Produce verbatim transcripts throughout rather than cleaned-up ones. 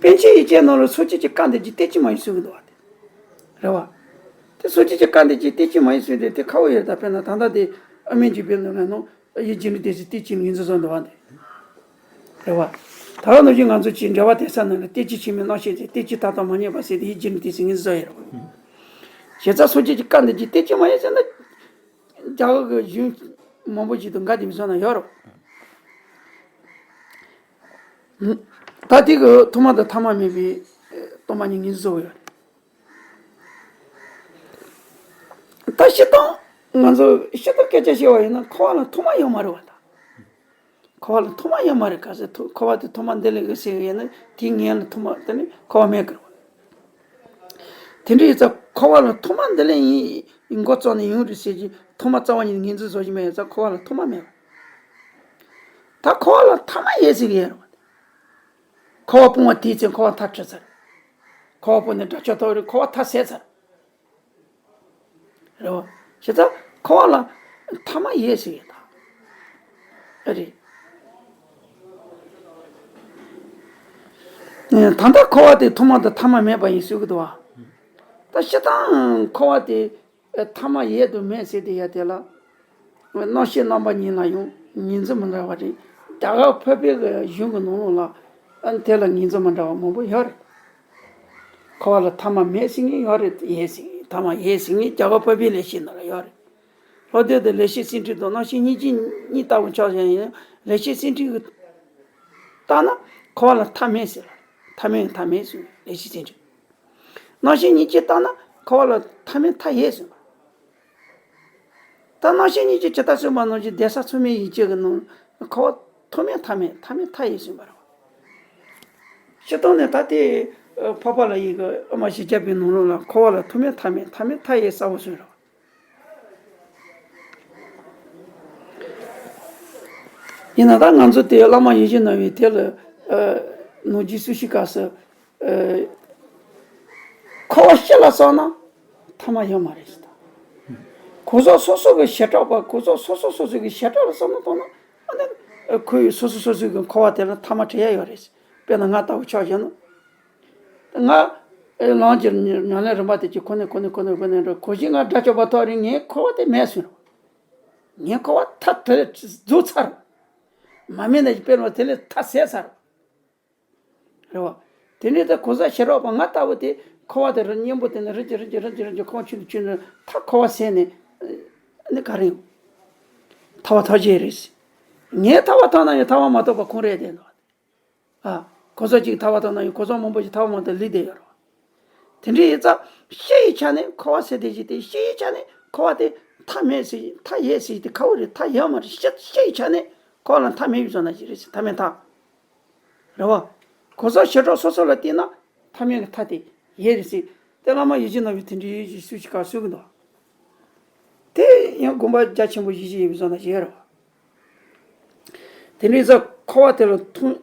པཎ་ཆེན་ཡིག་ཆའི་ནང་ལ་སོ་སྐྱེ་གི་སྐབས་འདིར་གྱི་སྟེ་གཅིག་མ་ཡིན་གསུང་གི་འདུག་བ་དེ། རེད་བ། དེ་སོ་སྐྱེ་གི་སྐབས་འདིར་གྱི་སྟེ་གཅིག་མ་ཡིན་གསུང་དེ་དེ་ཁ་བོ་ཡོད་ད། དཔེར་ན་ད་ལྟ་དེ་ཨ་མྱེས་འཇིགས་མེད་པའི་ལུང་ལ་ནང་ཡིད་འགྱུར་ནི་དེ་ཚོ་སྟེ་གཅིག་ངོས་འཛིན་བཟོ་འདུག་བ་དེ། རེད་བ། ད་ག་ནང་བཞིན་ང་ཚོ་གྱི་འགྲེལ་པ་དེ་ས་ནང་ལ་སྟེ་གཅིག་ཕྱི་མའི་སྣང་ཤས་ཏེ། སྟེ་གཅིག་མཐའ་དག་མ་རྙེད་པ་ཟེར་ཏེ་ཡིད་འགྱུར་ནི་དེ་ཚོ་ངོས་འཛིན་བཟོ་ཡོད་རེད་བ། བྱས་ཙང་སོ་སྐྱེ་གི་སྐབས་འདིར་གྱི་སྟེ་གཅིག་མ་ཡིན་ཟེར་ན། རྒྱ་གར་གྱི་གཞུང་མང་པོ་ཞིག་ཏུ་འགལ་ཟླ་མི་སོང་ན་ཡོད་རེད། ད་དེ་གི་ཐོག་མ་དང་ཐ་མ་མེད་པའི་སྟོང་པ་ཉིད་ངོས་འཛིན་བཟོ་གི་ཡོད་རེད། ད་སྤྱིར་བཏང་ང་ཚོ་སྤྱིར་བཏང་སྐད་ཆ་བཤད་པ་ཡིན་ན་འཁོར་བ་ལ་ཐོག་མ་ཡོད་མ་རེད་བ་ད། འཁོར་བ་ལ་ཐོག་མ་ཡོད་མ་རེད། ག་ཚོད་ཐོ་འཁོར་བ་དེ་ཐོག་མ་འདི་ལས་ཡོད་ཟེར་གི་ཡོད་ན་དེའི་སྔོན་ལ་ཐོག་མ་དེ་ནི་འཁོར་བ་མེད་ཀི་རེད་བ། དེ་འདྲ་ཡིན་ཙང་འཁོར་བ་ལ་ཐོག་མ་འདི་ལས་ཡིན་མགོ་བཙུགས་ནས་ཡོང་རེད་ཟེར་གྱི་ཐོག་མ་རྩ་བ་ཉིད་ངོས་འཛིན་བཟོ་གི་མེད་ཙང་འཁོར་བ་ལ་ཐོག་མ་མེད་བ། ད་འཁོར་བ་ལ་ཐ་མ་ཡོད་ཟེར་གི་ཡོད་རེད་བ། འཁོར་བ་སྤོང་བ་དེའི་ཚེ་འཁོར་བ་མཐའ་གྲོལ་ཚར། འཁོར་བ་སྤོང་ནས་དགྲ་བཅོམ་ཐོབ་རེད། འཁོར་བ་མཐའ་ཟད་ཚར། རེད་བ། བྱས་ཙང་འཁོར་བ་ལ་ཐ་མ་ཡོད་ཟེར་གི་ཡོད་ད། ཨེ་རེད། ད་ལྟ་འཁོར་བ་དེ་ཐོག་མ་དང་ཐ་མ་མེད་པ་ཡིན་ཟེར་གི་འདུག་བ། ད་སྤྱིར་བཏང་འཁོར་བ་དེ་ཐ་མ་ཡོད་དང་མེད་ཟེར་དེ་ཡ་དེ་ལ། རྣམ་ཤེས་རྣམ་པ་གཉིས་ལ་ཡང་ངོས་འཛིན་མི་འདྲ་བ་རེད། རྒྱ་གར་འཕགས་པའི་གི་གཞུང་གི་ནང་ལོགས་ལ་ཨ་ནི་དེ་ལ་ངོས་འཛིན་མི་འདྲ་བ་མང་པོ་ཡོད་རེད། འཁོར་བ་ལ་ཐ་མ་མེད་ཟེར་མཁན་ཡོད་རེད། ཡོད་ཟེར་མཁན་ཐ་མ་ཡོད་ཟེར་མཁན་རྒྱ་གར་འཕགས་པའི་ལེགས་བཤད་ནང་ལ་ཡོད་རེད། ལྷག་དོན་དུ་ལེགས་བཤད་སེང་ཕྲེང་དང་རྣམ་ཤེས་སྙིང་རྗེ་གཉིས་ལྟ་བུ་ཆགས་བཞག་ཡིན་ན་ལེགས་བཤད་སེང་ཕྲེང་གི་ལྟར་ན་འཁོར་བ་ལ་མཐའ་མེད་ཟེར། མཐའ་མེད་མཐའ་མེད་ཟེར་ལེགས་བཤད་སེང་ཕྲེང་། རྣམ་ཤེས་སྙིང་རྗེ་ལྟར་ན་འཁོར་བ་ལ་མཐའ་མེད་མཐའ་ཡས་ཟེར་བ། ད་རྣམ་ཤེས་སྙིང་རྗེ་ཇི་ལྟར་གསུངས་པ་ནང་བཞིན་གདན་ས་མཚུངས་མེད་ཡིད་བྱེད་ཀྱི་ནང་འཁོར་བ་ཐོག་མེད་མཐའ་མེད་མཐའ་མེད་མཐའ་ཡས་ཟེར་བ་རེད་བ། སྤྱིར་བཏང་ནས་ད་ལྟའི་འཕགས་པ་ལྷ་ཡི་གི་དབུ་མ་བཞི་བརྒྱ་པའི་ནང་ལོགས་ལ་འཁོར་བ་ལ་ཐོག་མེད་མཐའ་མེད་མཐའ་མེད་མཐའ་ཡས་གསལ་བོ་གསུངས་རེད་བ། ཡིན་ན་ད་ང་ཚོ་དེ་བླ་མ་ཡིད་བཞིན་ནོར་བུས་དེ་ལ་ནོར་གྱི་སུ་ཞིག་ག་ས་འཁོར་བ་སྤྱི་ལ་བསམ་ན་ཐ་མ་ཡོད་མ་རེད་ཟེར། གང་ཟག་སོ་སོ་གི་བྱེ་བྲག་པ་གང་ཟག་སོ་སོ་སོ་སོ་གི་བྱེ་བྲག་ལ་བསམ་བློ་བཏང་ན་ཨ་ནི་ཁོའི་སོ་སོ་སོ་སོ་གི་འཁོར་བ་དེ་ལ་ཐ་མ་བྲལ་ཡ་ཡོད་རེད། དཔེར་ན་ང་ལྟ་བུ་ཆགས་བཞག་ན། ང་ལམ་གྱི་ཉམས་ལེན་རིམ་པ་དེ་གྱི་ཁོ་ནས་ཁོ་ནས་ཁོ་ནས་ཁོ་ནས་འགྲོ་གོ་བཞིན་ང་དགྲ་བཅོམ་པ་ཐོབ་རེད། ངའི་འཁོར་བ་དེ་མེད་སོང་རེད། ངའི་འཁོར་བ་ཐ་དེ་རྫོགས་ཚར། མ་མེད་ན་དཔེར་ན་དེ་ལས་ཐ་ཟད་ཚར། རེད་བ། དེ་ནས་ད་གང་ཟག་ཤེས་རབ་པ་ང་ལྟ་བུ་དེ་འཁོར་བ་དེ་རི་གཉན་པོ་དེ་ནས་རི་གྱི་རི་གྱི་རི་གྱི་རི་གྱི་ཁོང་ཆུ་ནས་ཆུ་ནས་ཐ་འཁོར་བ་ཟད་ནས་ནི་ག་རེ་ཡོང་། ཐར་བ་ཐོབ་ཀྱི་རེད། ངས་ཐར་བ་ཐོབ་ན་ཡང་ཐར་བ་མ་ཐོབ་པ་ཁོང་རེད་དེ་འདུག་ཨ། གོ་ས་གཅིག་ཐར་བ་ཐོབ་ན་ཡང་གོ་ས་མང་པོ་ཞིག་ཐར་བ་མ་ཐོབ་ལུས་བསྡད་ཡོད་རེད་བ། དེ་འདྲ་ཡིན་ཙང་སྤྱི་ཡི་ཆ་ནས་འཁོར་བ་ཟེར་དེ་ཞིག་དེ་སྤྱི་ཡི་ཆ་ནས་འཁོར་བ་དེ་མཐའ་མེད་ཟེར་མཐའ་ཡས་ཟེར་དེ་ཁ་བོ་རེད། མཐའ་ཡོད་མ་རེད། སྤྱི་སྤྱི་ཡི་ཆ་ནས་འཁོར་བ་ལ་མཐའ་མེད་པའི་བཟོ་ན་ཞིག་རེད་ཟེར། མཐའ་མེད་མཐའ། རེད་བ། གོ་ས་ཤེས་རབ་སོ་སོ་ལ་བལྟས་ན་མཐའ་མེད་ཀྱི་མཐའ་དེ་ཡོད་རེད་ཟེར། དེ་བླ་མ་ཡིད་བཞིན་ནོར་བུས་དེ་འདྲའི་ཡོད་ཞེས་སུ་ཞིག་ག་གསུང་གི་འདུག་དེ་ཡང་དགོངས་པ་རྒྱ་ཆེན་པོ་ཞིག་ཞིག་ཡོད་པའི་བཟོ་ན་ཞིག་ཡོད་རེད་བ། དེ་འདྲའི་ས་འཁོར་བ་དེ་ལ་ཐུག་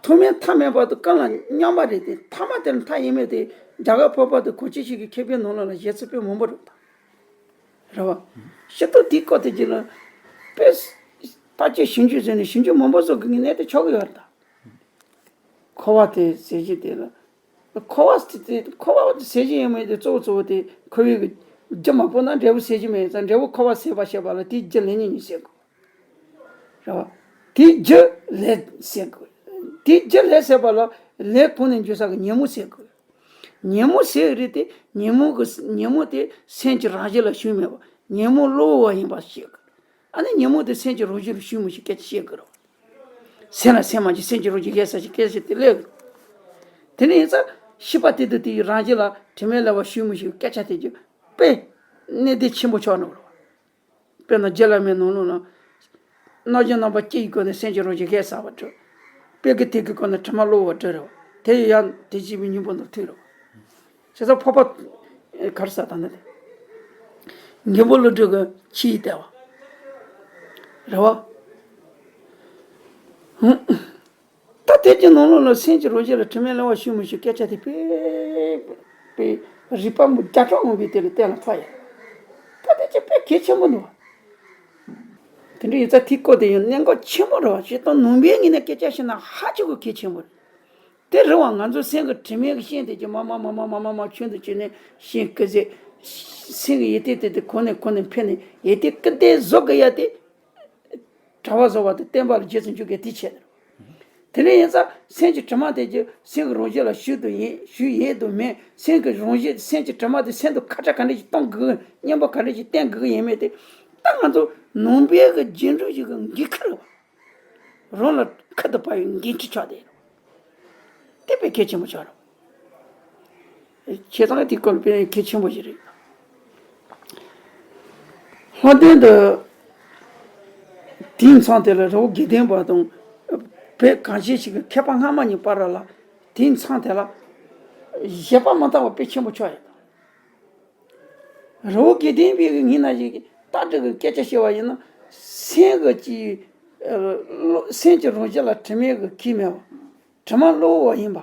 ཐུག་མིན་མཐའ་མེད་པ་དང་གང་ལ་མཉམ་པ་རེད་དེ། ཐ་མ་དེ་ལ་མཐའ་ཡས་མེད་དེ་རྒྱ་གར་འཕགས་པ་དང་གོ་ཆེ་ཞིག་གི་མཁས་པའི་ནང་ལོགས་ལ་བཞེད་ཚུལ་དཔེ་མང་པོ་རེད་ད། རེད་བ། ཤི་ཐུག་དེའི་སྐོར་དེ་གྱི་ལ་དཔེ་ཕལ་ཆེར་ཞིབ་འཇུག་བྱས་ནས་ཞིབ་འཇུག་མང་པོ་བཟོ་དགོས་ངེས་གནས་དེ་ཆགས་ཀྱི་ཡོད་རེད་ད། འཁོར་བ་དེ་ཟེར་གྱི་དེ་ལ། འཁོར་བ་དེ་དེ་འཁོར་བ་དེ་ཟེར་གྱི་ཡོད་མེད་དེ་གཙོ་བོ་གཙོ་བོ་དེ་འཁོར་བའི་གི་རྒྱུ་མ་སྤོང་ན་འབྲས་བུ་ཟེར་གྱི་མེད་ཙང་འབྲས་བུ་འཁོར་བ་ཟད་པར་བྱེད་པ་ལ་དེའི་རྒྱུ་ལས་ཉོན་གཉིས་ཟེར་དགོས། རེད་བ། དེའི་རྒྱུ་ལས་ཟད་དགོས། དེའི་རྒྱུ་ལས་ཟད་པ་ལ་ལས་གོང་ནས་འཇུག་ས་གི་ཉོན་མོངས་ཟད་དགོས། ཉོན་མོངས་ཟད་རེད་དེ་ཉོན་མོངས་གི་ཉོན་མོངས་དེ་སེམས་ཀྱི་རང་བཞིན་ལ་ཞུགས་མེད་པ་ཉོན་མོངས་གློ་བུར་བ་ཡིན་པ་ཤེས་དགོས། ཨ་ནི་ཉོན་མོངས་དེ་སེམས་ཀྱི་རང་བཞིན་ལ་ཞུགས་མི་ཤེས་སྐད་ཆ་བཤད་དགོས་རེད། སེམས་ལ་སེམས་མ་གྱུར་སེམས་ཀྱི་རང་བཞིན་གཞལ་ས་ཞིག་སྐད་ཆ་དེ་ལས་དགོས། དེ་ནས་ཡིན་ཙང་ཤེས་པ་དེ་དང་དེ་ཡི་རང་བཞིན་ལ་དྲི་མའི་ལས་པ་ཞུགས་མི་ཤེས་སྐད་ཆ་དེ་ཀྱི་དཔེ་གནད་དོན་ཆེན་པོ་ཆགས་འགྲོ་གི་རེད། དཔེར་ན་རྗེ་བླ་མའི་ནང་ལོགས་ལ་རྣམ་བཞག་རྣམ་པ་སྤྱི་ཡི་སྒོ་ནས་སེམས་ཀྱི་རང་བཞིན་གཞལ་ཚར་བ་འདྲ། དཔེ་དགེ་དེ་གི་སྒོ་ནས་དྲི་མ་གློ་བུར་བ་འདྲ་རེད་བ། དེ་ཡི་ཡང་དེ་བྱས་པའི་སྙིང་པོ་ནང་ཐུག་རེད་བ། བྱས་ཙང་འཕགས་པ་ག་རེ་ཟེར་ད་ནི་དེ། མགོན་པོ་ཀླུ་སྒྲུབ་ཀྱི་ཆོས་ཡི་ལྟ་བ། རེད་བ། ད་དེ་གྱི་ནང་ལོགས་ལ་སེམས་ཀྱི་རང་བཞིན་ལ་དྲི་མའི་ལས་པ་ཞུགས་མི་ཤེས་སྐད་ཆ་དེ་དཔེ་དཔེ་རིག་པ་མོ་བརྒྱ་ཕྲག་མང་པོའི་དེ་ལ་གཏན་ལ་ཕབ་ཡ། ད་དེ་ཅི་དཔེ་གལ་ཆེན་པོ་འདུག་བ། དེ་འདྲ་ཡིན་ཙང་དེའི་སྐོར་དེ་ཡང་གནད་འགག་ཆེན་པོ་རེད་བ། བྱས་ཙང་ནང་པའི་ངོས་ནས་སྐད་ཆ་བཤད་ན་ཧ་ཅང་གི་གལ་ཆེན་པོ་རེད། དེ་རིང་བ་ང་ཚོ་སེམས་ཀྱི་དྲི་མའི་གི་ཤིང་དེ་ཀྱི་མ་མ་མ་མ་མ་མ་མ་ཆུང་དུ་བྱས་ནས་ཤིང་ཀི་ཟེ། སེམས་ཀྱི་ཡིད་བརྟན་དེ་དེ་གོ་ནས་གོ་ནས་འཕེལ་ནས་ཡིད་བརྟན་ཀི་དེ་བཟོ་གི་ཡ་དེ། གྲྭ་པ་བཟོ་བ་དེ་བསྟན་པ་ལ་རྗེས་སུ་འཇུག་གི་དེ་བྱས་ནས། དེ་ནས་ཡིན་ཙང་སེམས་ཀྱི་དྲི་མ་དེ་ཀྱི་སེམས་ཀྱི་རང་བཞིན་ལ་ཞུགས་དུ་ཡིན་ཞུགས་ཡོད་དུ་མེད། སེམས་ཀྱི་རང་བཞིན་སེམས་ཀྱི་དྲི་མ་དེ་སེམས་དུ་ཁ་ཁྲ་ག་འདྲ་ཞིག་གཏོང་དགོས། སྙན་པོ་ག་འདྲ་ཞིག་བསྟན་དགོས་ཡིན་མེད་དེ། ད་ང་ཚོ་ནང་པའི་གི་རྗེས་འགྲོ་ཞིག་གི་འགན་ཁུར་བ། རང་ལ་ཁུར་དུ་བབས་པའི་འགན་འཁྲི་ཆགས་བསྡད་ཡོད། དེ་དཔེ་གལ་ཆེན་པོ་ཆགས་རེད། བྱས་ཙང་དེ་སྐོར་དཔེ་གལ་ཆེན་པོ་ཞིག་རེད། ལྷག་དོན་དུ་དེའི་མཚམས་དེ་ལ་རི་བོ་དགེ་ལྡན་པ་དང་བོད་གངས་ཅན་ཞིག་གི་མཁས་པ་སྔ་མ་གཉིས་བར་ལ་དེའི་མཚམས་དེ་ལ་བཞེད་པ་མ་བཏང་བ་དཔེ་ཆེན་པོ་ཆགས་ཡོད། རི་བོ་དགེ་ལྡན་པའི་ངོས་ནས་ཞིག་ལྟ་གྲུབ་ཀྱི་སྐད་ཆ་བཤད་པ་ཡིན་ན། སེམས་ཀྱི་ཅི། ཨ། བློ། སེམས་ཀྱི་རང་བཞིན་ལ་དྲི་མའི་གི་གེགས་མེད་པ། དྲི་མ་གློ་བུར་བ་ཡིན་པ།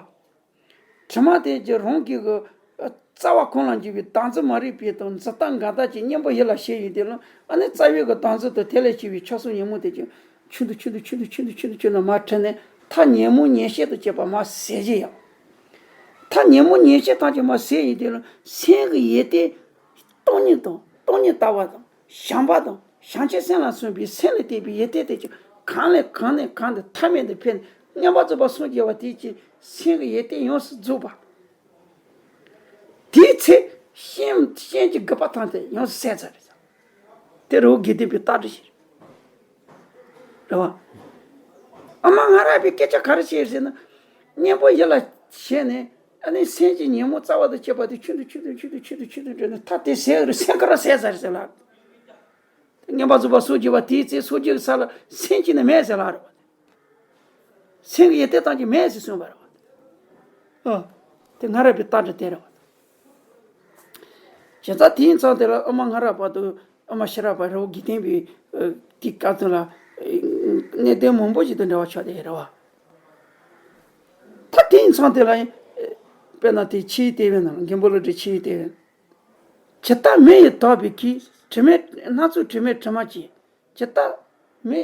དྲི་མ་དེ་ཀྱི་རང་གི་གི། ཨ། རྩ་བ་གང་ལ་འཇུག་པའི་བདག་འཛིན་མ་རིག་པའི་དང་འཛིན་སྟངས་འགལ་ཟླ་ཅིག་གཉེན་པོ་ཡིད་ལ་བྱེད་ཡོད་དེ་ལ། ཨ་ནི་རྩ་བའི་གི་བདག་འཛིན་དང་དེ་ལས་སྐྱེ་བའི་ཆགས་སོགས་ཉོན་མོངས་དེ་ཀྱང་ཆུང་དུ་ཆུང་དུ་ཆུང་དུ་ཆུང་དུ་ཆུང་དུ་ཆུང་དུ་མར་འཁྲུལ་ནས་མཐའ་ཉོན་མོངས་ཉེར་ཞི་དང་བཅས་པ་མར་ཟད་བཞིན་ཡོད། མཐའ་ཉོན་མོངས་ཉེར་ཞི་ཐམས་ཅད་མར་ཟད་ཡོད་དེ་ལ་སེམས་ཀྱི་ཡིད་བརྟན། སྟོང་ཉིད་དང་སྟོང་ཉིད་ལྟ་བ་དང་བྱམས་པ་དང་བྱང་ཆུབ་སེམས་ལ་སོགས་པའི་སེམས་ལ་བརྟེན་པའི་ཡིད་བརྟན་དེ་ཀྱང་གང་ལས་གང་ནས་གང་དུ་མཐའ་མེད་དུ་འཕེལ་ནས་མངོན་པར་རྫོགས་པར་སངས་རྒྱས་པ་དེ་ཀྱི་སེམས་ཀྱི་ཡིད་བརྟན་ཡོངས་སུ་རྫོགས་པ། དེའི་ཚེ་སེམས་སེམས་ཀྱི་རྒུད་པ་ཐམས་ཅད་ཡོངས་སུ་ཟད་ཚར་རེད། དེ་རུ་དགེ་ལྡན་པའི་རྟགས་འདྲ་ཞིག་རེད་བ། ཨ་མ་ང་ར་བའི་སྐད་ཆ་ག་རེ་བཤད་ཟེར་ན། གཉེན་པོ་ཡིད་ལ་བྱས་ནས་ཨ་ནི་སེམས་ཀྱི་ཉོན་མོངས་རྩ་བ་དང་བཅས་པ་དེ་ཆུང་དུ་ཆུང་དུ་ཆུང་དུ་ཆུང་དུ་ཆུང་དུ་འགྲོ་ནས་མཐའ་དེ་ཟད་རུ་སེམས་ཁ་ར་ཟད་ཚར་ཟེར་ལ། མངོན་པར་རྫོགས་པར་སངས་རྒྱས་པ་དེའི་ཚེ་སངས་རྒྱས་ཀྱི་ས་ལ་སེམས་ཀྱི་ནི་མེད་ཟེར་ལ་རེད་བ། སེམས་ཀྱི་ཡིད་བརྟན་ཐམས་ཅད་མེད་ཟེར་གསུངས་པ་རེད་བ། ཨ། དེ་ང་ར་བའི་རྟགས་འདྲ་དེ་རེད་བ། བྱས་ཙང་དེའི་མཚམས་དེ་ལ་ཨ་མ་ང་ར་བ་དང་ཨ་མ་ཤེས་རབ་པ་རི་བོ་དགེ་ལྡན་པའི། ཨ། དེའི་སྐབས་དེ་ལ་གནད་དོན་མང་པོ་ཞིག་དང་འབྲེལ་བ་ཆགས་བསྡད་ཡོད་རེད་བ། ད་དེའི་མཚམས་དེ་ལ་ཡང་དཔེར་ན་དེ་ཆེས་ལྟེ་བའི་ནང་ལ་མགོན་པོ་ཀླུ་སྒྲུབ་ཆེས་ལྟེ་བའི། ཇི་ལྟར་མེ་ཡིས་དག་པའི་གེགས། དྲི་མེད་སྣ་ཚོགས་དྲི་མེད་དྲི་མ་སྐྱེས། ཇི་ལྟར་མེ།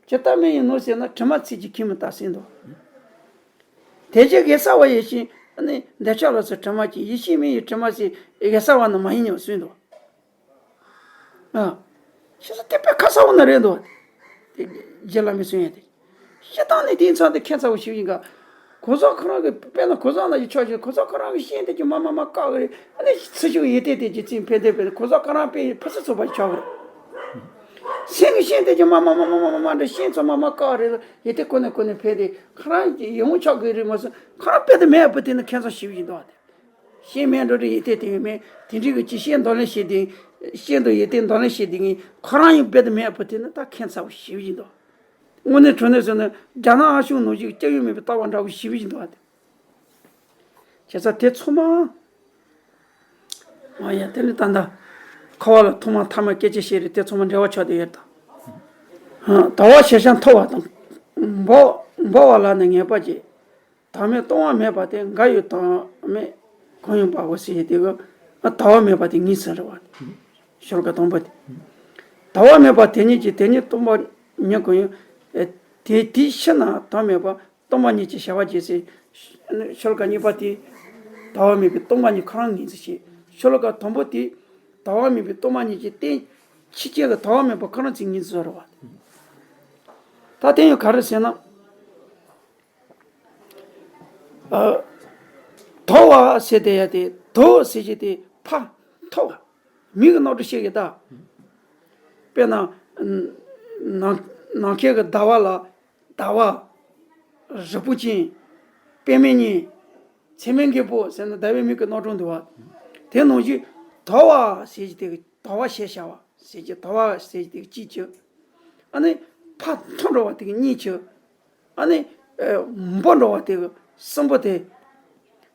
ཇི་ལྟར་མེ་ཡིས་ནོར་ཟད་ན། དྲི་མ་ཚིག་གཅིག་གིས་མི་དག་ཟེར་འདུག་དེ་བཞིན་གེ་སར་བ་ཡིད་བཞིན་ནི། འདོད་ཆགས་ལ་སོགས་དྲི་མ་སྐྱེས། ཡིད་བཞིན་མེ་ཡི་དྲི་མ་ཟད། གེ་སར་བ་ནི་མ་ཡིན་སྙམ་གསུངས་འདུག་ཨ། ཤེས་སོ་དེ་དཔེ་ཁ་གསལ་བོ་ནི་རེད་འདུག་དེ་རྗེ་བླ་མའི་གསུང་ཡང་དེ། སྤྱིར་བཏང་ནས་དེའི་མཚམས་དེ་ཁྱད་མཚར་བོ་ཞིག་ཡིན་ག་གོ་ས་ཁོ་རང་གི་དཔེར་ན་གོ་ས་ནང་གི་ཆོག་ཆོག་གོ་ས་ཁོ་རང་གི་ཤེས་དེ་ཀྱི་མ་མ་མ་བཀག་གི་རེད། ཨ་ནི་ཚེ་ཤུགས་ཡིད་བརྟན་དེ་ཀྱི་རྩིས་འཕེལ་དེ་འཕེལ་གོ་ས་ཁོ་རང་དཔེ་ཕུན་སུམ་ཚོགས་པ་ཆགས་གི་རེད། སེམས་ཀྱི་ཤེས་དེ་ཀྱི་མ་མ་མ་མ་མ་མ་མ་འདྲ་ཤེས་ཚོ་མ་མ་བཀག་རེད། ཡིད་བརྟན་ཁོ་ནས་ཁོ་ནས་འཕེལ་དེ་ཁོ་རང་གི་ཡིད་འོང་ཆགས་གི་རེད་མ་སོང་ཁོ་རང་དཔེ་དེ་མེད་པ་དེ་ནི་ཁྱད་མཚར་ཞིག་ཡིན་འདུག་དེ། ཤེས་མེད་འགྲོ་དུས་ཡིད་བརྟན་དེ་ཡོད་མེད་དེ་འདྲའི་གི་ཅི་ཤེས་འདོར་ལེན་བྱེད་དེ། ཤེས་འདོད་ཡིད་བརྟན་འདོར་ལེན་བྱེད་དེ་ངས་ཁོ་རང་ཡང་དཔེ་དེ་མེད་པ་དེ་ནི་ད་ཁྱད་མཚར་བོ་ཞེ་པོ་ཅིག་འདུག་དངོས་གནས་དྲང་གནས་ཟེར་ན་རྒྱ་ནག་ཨ་ཤུག་ནང་བཞིན་སྐྱབས་ཡུལ་མེད་པའི་ལྟ་བ་འདྲ་བོ་ཞེ་པོ་ཅིག་འདུག་ཨ། དེ་བྱས་ཙང་དེ་ཚང་མ། ཨ་ཡ་དེ་ནི་ད་ལྟ་ཁ་བ་ལ་ཐོག་མ་ཐ་མ་སྐད་ཆ་བཤད་རེད། དེ་ཚང་མ་འབྲེལ་བ་ཆགས་བསྡད་ཡོད་ད། ཨ། དལ་བ་ཞེས་བྱ་མཐོ་བ་དང་། འབོ་འབོ་བ་ལ་ནི་ངེས་པར་བྱེད། དལ་མེད་ལྟུང་བ་མེད་པ་སྟེ། འགའ་ཡོད་དལ་མེད་གང་ཡིན་པའོ་ཟེར་ཡས་དེ་གི། ཨ། དལ་བ་མེད་པ་དེ་གཉིས་ཟེར་རེད་བ། ཤོ་ལོ་ཀ་དང་པོ་དེ། དལ་བ་མེད་པ་དེ་ཉིད་ཀྱིས། དེ་ཉིད་སྟོང་པ་ཉིད་གང་ཡིན། ཨེ། དེ་དེའི་ཕྱིར་ན་དལ་མེད་པ་སྟོང་པ་ཉིད་ཀྱི་བྱ་བ་བྱེད་ཟེར། ཤོ་ལོ་ཀ་གཉིས་པ་དེ། དལ་བ་མེད་པའི་སྟོང་པ་ཉིད་ཁོ་རང་ངོས་འཛིན་བྱེད། ཤོ་ལོ་ཀ་དང་པོ་དེ། དལ་བ་མེད་པའི་སྟོང་པ་ཉིད་ཀྱི་སྟེང་ཕྱི་རྐྱེན་གྱི་དལ་བ་མེད་པ་ཁོ་རང་ཚོས་ངོས་འཛིན་བཟོ་རེད་བ། ད་དེ་ཡང་ག་རེ་ཟེར་ན། ཨ། དལ་བ་ཟེར་དེ་ཡ་དེ་དལ་ཟེར་གྱི་དེ་ཕར་མཐོ་བ། མིག་གི་རྣམ་གྲངས་ཤེས་ཀྱི་ད། དཔེར་ན། ནམ་ནམ་མཁའི་གི་ཟླ་བ་ལ་ཟླ་བ། རིལ་བུ་ཅན། པདྨའི་གཉེན། མཚན་མོའི་མགོན་པོ་ཟེར་ན་ཟླ་བའི་མིག་གི་རྣམ་གྲངས་འདུག་བ། དེ་ནང་བཞིན་དལ་བ་ཟེར་གྱི་དེ་གི་དལ་བ་ཞེས་བྱ་བ་ཟེར་གྱི་དལ་བ་ཟེར་གྱི་དེ་གི་གཅིག་གྱུར། ཨ་ནི་ཕར་མཐོ་འགྲོ་བ་དེ་གི་གཉིས་ཀྱི། ཨ་ནི་ཨ་འབོ་འགྲོ་བ་དེ་གི་གསུམ་པོ་དེ།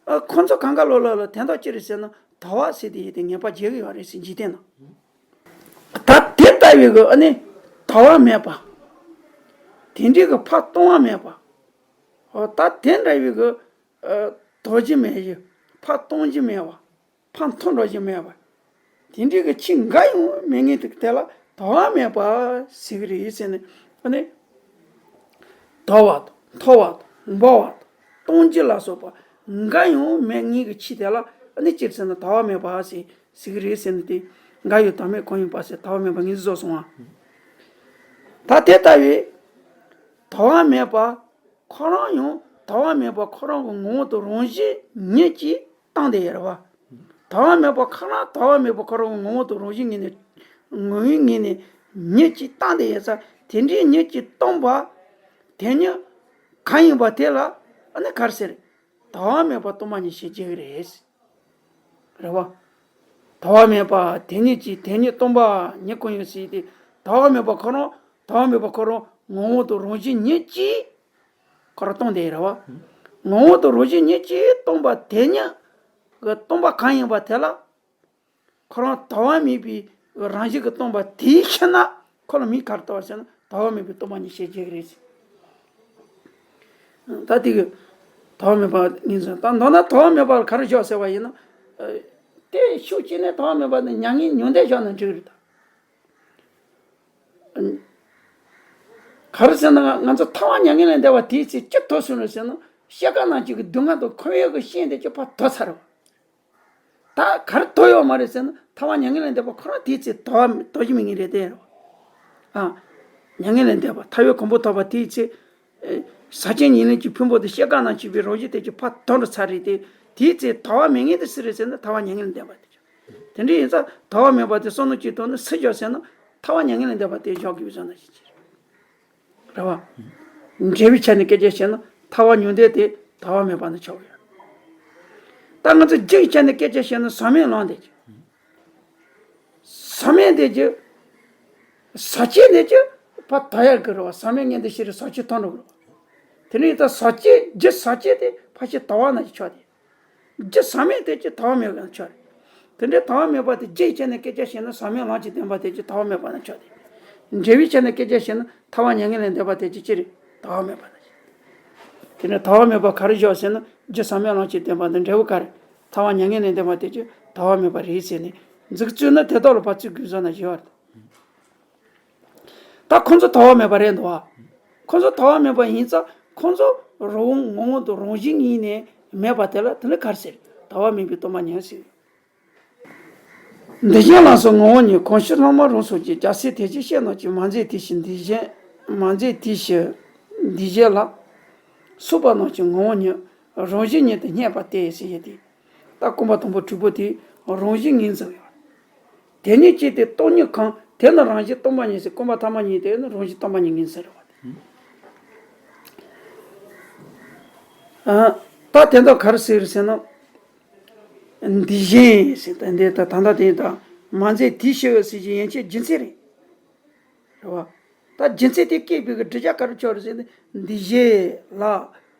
ཨ། ཁོ་ཚོ་གང་ག་ལོ་ལོ་ལ་དོན་དག་ཅི་རེད་ཟེར་ན་དལ་བ་ཟེར་དེ་ཡི་དེ་ངེས་པར་བྱེད་གི་ཡོད་རེད་ཟེར། འཇིག་རྟེན་ན། ད་དེ་ལྟ་བུའི་གི་ཨ་ནི་དལ་བ་མེད་པ། དེ་འདྲའི་གི་ཕར་ལྟུང་བ་མེད་པ། འོ་ད་དེ་འདྲ་བའི་གི། ཨ། དལ་གྱི་མེད་ཡི། ཕར་ལྟུང་གྱི་མེད་པ། ཕར་མཐོ་འགྲོ་གྱི་མེད་པ། དེ་འདྲའི་གི་ཆོས་འགའ་ཡང་མེད་ངེས་དེ་དེ་ལ་དལ་བ་མེད་པ་ཟེར་གི་རེད་ཟེར་ནས། ཨ་ནི་དལ་བ་དང་མཐོ་བ་དང་འབོ་བ་ སྟོང་རྒྱུ་ལ་སོགས་པ་འགའ་ཡང་མེད་ངེས་ཀྱི་ཕྱིར་དེ་ལ་ནི་སྤྱིར་ཟེར་ན་དལ་བ་མེད་པ་ཟེར་ཟེར་གྱི་རེད་ཟེར་ནས་དེ། འགའ་ཡང་དལ་མེད་གང་ཡིན་པ་ཟེར་དལ་བ་མེད་པ་ངེས་བཟོ་སོང་བ། ད་དེ་ལྟ་བུའི་དལ་བ་མེད་པ་ཁོ་རང་ཡང་དལ་བ་མེད་པ་ཁོ་རང་གི་ངོ་བོ་དང་རང་བཞིན་ཉིད་ཀྱིས་སྟོང་དེ་ཡོད་རེད་བ། དལ་བ་མེད་པ་ཁོ་རང་དལ་བ་མེད་པ་ཁོ་རང་གི་ངོ་བོ་དང་རང་བཞིན་ངོས་ནས་ངོ་བོའི་ངོས་ནས་ཉིད་ཀྱིས་སྟོང་དེ་ཡོད་ས་དེ་འདྲའི་ཉིད་ཀྱིས་སྟོང་པ་དེ་ཉིད་གང་ཡིན་པ་དེ་ལ་ཨ་ནི་ག་རེ་ཟེར། དལ་བ་མེད་པ་སྟོང་པ་ཉིད་ཞེས་བརྗོད་ཀྱི་རེད། རེད་བ། དལ་བ་མེད་པ་དེ་ཉིད་ཀྱིས་དེ་ཉིད་སྟོང་པ་ཉིད་ཀུན་ཡོད་ཟེར་ཏེ། དལ་བ་མེད་པ་ཁོ་རང་དལ་བ་མེད་པ་ཁོ་རང་ངོ་བོ་དང་རང་བཞིན་ཉིད་ཀྱིས་ཁོ་རང་སྟོང་དེ་རེད་བ། ངོ་བོ་དང་རང་བཞིན་ཉིད་ཀྱིས་སྟོང་པ་དེ་ཉིད་ཀྱི་སྟོང་པ་གང་ཡིན་པ་དེ་ལ། ཁོ་རང་དལ་བ་མེད་པའི་རང་བཞིན་གྱིས་སྟོང་པ་དེའི་ཕྱིར་ན་ཁོ་ལ་མིང་ག་རེ་བཏགས་པ་ཟེར་ན་དལ་བ་མེད་པའི་སྟོང་པ་ཉིད་ཞེས་བརྗོད་ཀྱི་རེད་ཟེར། ད་དེ་གི་དལ་བ་མེད་པ་ངེས་ཟེར། ད་མདོར་ན་དལ་བ་མེད་པ་ལ་ག་རེ་བཞག་ཟེར་བ་ཡིན་ན། དེ་ཤུགས་ཆེ་ནས་དལ་བ་མེད་པ་ནི་མྱ་ངན་མྱོང་འདས་བཞག་ན་འགྲིག་རེད་ད། ག་རེ་ཟེར་ན་ང་ང་ཚོ་ཐལ་བ་མྱ་ངན་ལས་འདས་པ་དེའི་ཚེ་ཅི་དོ་སོང་རེད་ཟེར་ན་ཤེལ་དཀར་ནང་བཞིན་གྱི་སྡུག་བསྔལ་དང་ཁོར་ཡུག་གི་ཤེས་འདི་ཅི་ཕར་དོ་ཚར་བ། ད་ག་རེ་དོ་ཡོད་མ་རེད་ཟེར་ན་ཐལ་བ་མྱ་ངན་ལས་འདས་པ་ཁོ་རང་དེའི་ཚེ་དོ་དོ་ཞིག་མི་ངེས་རེད་དེ། ཨ། མྱ་ངན་ལས་འདས་པ་ཐལ་བའི་གོ་འཕང་ཐོབ་པ་དེའི་ཚེ། ཨེ། ཟག་བཅས་ཉེར་ལེན་གྱི་ཕུང་པོ་དེ་ཤེལ་དཀར་ནང་བཞིན་གྱི་རང་བཞིན་དེ་ཅི་ཕར་དོ་འགྲོ་ཚར་རེད་དེ། དེའི་ཚེ་དལ་བ་མེད་ངེས་དེ་སུ་རེད་ཟེར་ན་ཐལ་བ་མྱ་ངན་ལས་འདས་པ་དེ། དེ་འདྲ་ཡིན་ཙང་དལ་བ་མེད་པ་དེ་བསམ་མནོ་གཅིག་བཏང་ན་སུ་བཞག་ཟེར་ན་ཐལ་བ་མྱ་ངན་ལས་འདས་པ་དེ་བཞག་དགོས་བསམ་ན་ཞིག་རེད་བ། འབྲས་བུའི་ཆ་ནས་སྐད་ཆ་བཤད་ན་ཐལ་བ་མྱོང་འདས་དེ་དལ་བ་མེད་པ་ནི་ཆགས་ཡོད། ད་ང་ཚོ་རྒྱུའི་ཆ་ནས་སྐད་ཆ་བཤད་ན་ཟག་མེད་ལམ་དེ་ཀྱི། ཟག་མེད་དེ་ཀྱི། ཟག་བཅས་དེ་ཀྱི་ཕར་དོ་ཡག་གི་རེད་བ། ཟག་མེད་ངེས་དེ་ཤེས་རེད་ཟག་བཅས་དོ་འགྲོ་གི་རེད་བ། དེ་ནས་ད་ཟག་བཅས་རྒྱུ་ཟག་བཅས་དེ་ཕར་ཕྱིན་དལ་བ་ན་ཅིག་ཆགས་ཏེ། རྒྱུ་ཟག་མེད་དེ་ཀྱི་དལ་བ་མེད་པ་ན་ཆགས་རེད། དེ་འདྲའི་དལ་བ་མེད་པ་དེ་རྒྱུའི་ཆ་ནས་སྐད་ཆ་བཤད་ན་ཟག་མེད་ལམ་གྱི་བདེན་པ་དེ་ཀྱི་དལ་བ་མེད་པ་ན་ཆགས་ཏེ། འབྲས་བུའི་ཆ་ནས་སྐད་ཆ་བཤད་ན་ཐལ་བ་མྱ་ངན་ལས་འདས་པ་དེ་ཀྱི་ཅི་རེད་དལ་བ་མེད་པ་ན་ཆགས། དེ་ནས་དལ་བ་མེད་པ་ག་རེ་བཞག་ཟེར་ན་རྒྱུ་ཟག་མེད་ལམ་གྱི་བདེན་པ་དང་འབྲས་བུ་ག་རེ། ཐལ་བ་མྱ་ངན་ལས་འདས་པ་དེ་ཀྱི་དལ་བ་མེད་པ་རེད་ཟེར་ནས་འཛུགས་བཅུག་ན་དེ་དག་ལ་ཕར་ཚུར་དགོས་བཟོ་ན་ཞེས་པ་རེད། ད་ཁོ་ཚོ་དལ་བ་མེད་པ་རེད་འདུག་ཨ། ཁོ་ཚོ་དལ་བ་མེད་པ་ཡིན་ཙང་ཁོ་ཚོ་རང་ངོ་བོ་དང་རང་བཞིན་ཉིད་ནས་མེད་པ་དེ་ལ་དེ་ནི་ག་རེ་ཟེར། དལ་བ་མེད་པའི་སྟོང་པ་ཉིད་ཟེར། འདུ་བྱེད་ལ་སོགས་ངོ་བོ་ཉིད། གང་ཞིག་ལྷག་མ་རང་སོགས་ཀྱི། རྒྱལ་སྲས་དེ་ཅིའི་ཕྱིར་རྣམས་ཀྱིས། མ་མཛད་དེ་ཕྱིར་འདུ་བྱེད། མ་མཛད་དེ་ཕྱིར་འདུ་བྱེད་ལ་སོགས་པ་རྣམས་ཀྱི་ངོ་བོ་ཉིད། རང་བཞིན་ཉིད་དུ་བསྙད་པ་སྟེ་ཟེར་ཡོད་དེ། ད་སྐོམ་པ་དང་པོ་དྲུག་པོ་དེ་རང་བཞིན་ངོས་འཛིན་ཡོད། དེ་ཉིད་ཀྱིས་དེ་སྟོང་ཉིད་གང་། དེ་ནི་རང་བཞིན་སྟོང་པ་ཉིད་ཟེར། སྐོམ་པ་ཐ་མ་གཉིས་དེ་ནི་རང་བཞིན་སྟོང་པ་ཉིད་ངོས་འཛིན་རེད་བ། ཨ། ད་དེ་འདྲ་ག་རེ་ཟེར་ཟེར་ན། འདུ་བྱེད་ཟེར་ད་འདི་ད་ད་ལྟ་དེ་ད་མ་མཛད་དེ་ཕྱིར་ཟེར་གྱི་ཡན་ཆད་རྒྱུ་མཚན་རེད། རེད་བ། ད་རྒྱུ་མཚན་དེ་སྐྱེས་པའི་གི་བསྒྲུབ་བྱ་ག་རེ་ཆགས་རེད་ཟེར་ན། འདུ་བྱེད་ལ་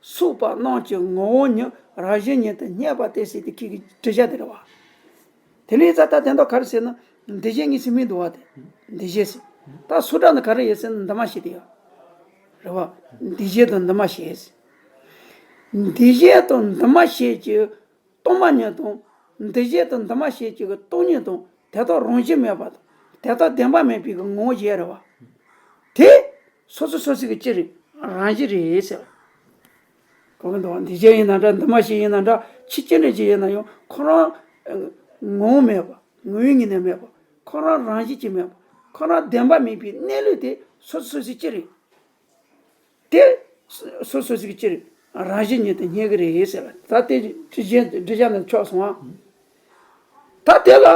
སོགས་པ་རྣམས་ཀྱི་ངོ་བོ་ཉིད་རང་བཞིན་ཉིད་དུ་བསྙད་པ་སྟེ་ཟེར་དེ་ཁྱེད་ཀྱི་བསྒྲུབ་བྱ་དེ་རེད་བ། དེ་ལས་ཙ་ད་དེ་འདྲ་ག་རེ་ཟེར་ན། འདུ་བྱེད་གཉིས་སུ་མི་འདུ་བ་དེ། འདུ་བྱེད་ཟེར། ད་སུ་དྲག་ན་ག་རེ་ཡོད་ཟེར་ན་འདུ་མ་བྱས་དེ་ཡོད། རེད་བ། འདུ་བྱེད་དང་འདུ་མ་བྱས་ཟེར། འདུ་བྱེད་དང་འདུ་མ་བྱས་ཀྱི་སྟོང་པ་ཉིད་དང་། འདུ་བྱེད་དང་འདུ་མ་བྱས་ཀྱི་སྟོང་ཉིད་དང་དེ་དག་རང་བཞིན་མེད་པ་དང་དེ་དག་བདེན་པ་མེད་པའི་གི་ངོ་བོ་བཞི་རེད་བ། དེ་སོ་སོ་སོ་སོ་གི་ཅི་རེད། རང་བཞིན་རེད་ཟེར་བ། གོ་གི་འདུག་འདུ་བྱེད་ཡིན་ན་འདྲ་འདུ་མ་བྱས་ཡིན་ན་འདྲ་ཕྱི་ཅི་འདྲ་ཅི་ཡིན་ན་ཡང་ཁོ་རང་ངོ་བོ་མེད་པ་ངོ་བོའི་ངོས་ནས་མེད་པ་ཁོ་རང་རང་བཞིན་གྱིས་མེད་པ་ཁོ་རང་བདེན་པ་མེད་པའི་གནས་ལུགས་དེ་སོ་སོ་སོ་སོའི་ཅི་རེད། དེ་སོ་སོ་སོ་སོའི་ཅི་རེད། རང་བཞིན་ཉིད་དུ་བསྙད་ཀྱི་རེད་ཟེར་བ། ད་དེ་བསྒྲུབ་བྱ་བསྒྲུབ་བྱ་ནི་ཆགས་སོང་ཨ། ད་དེ་ལ་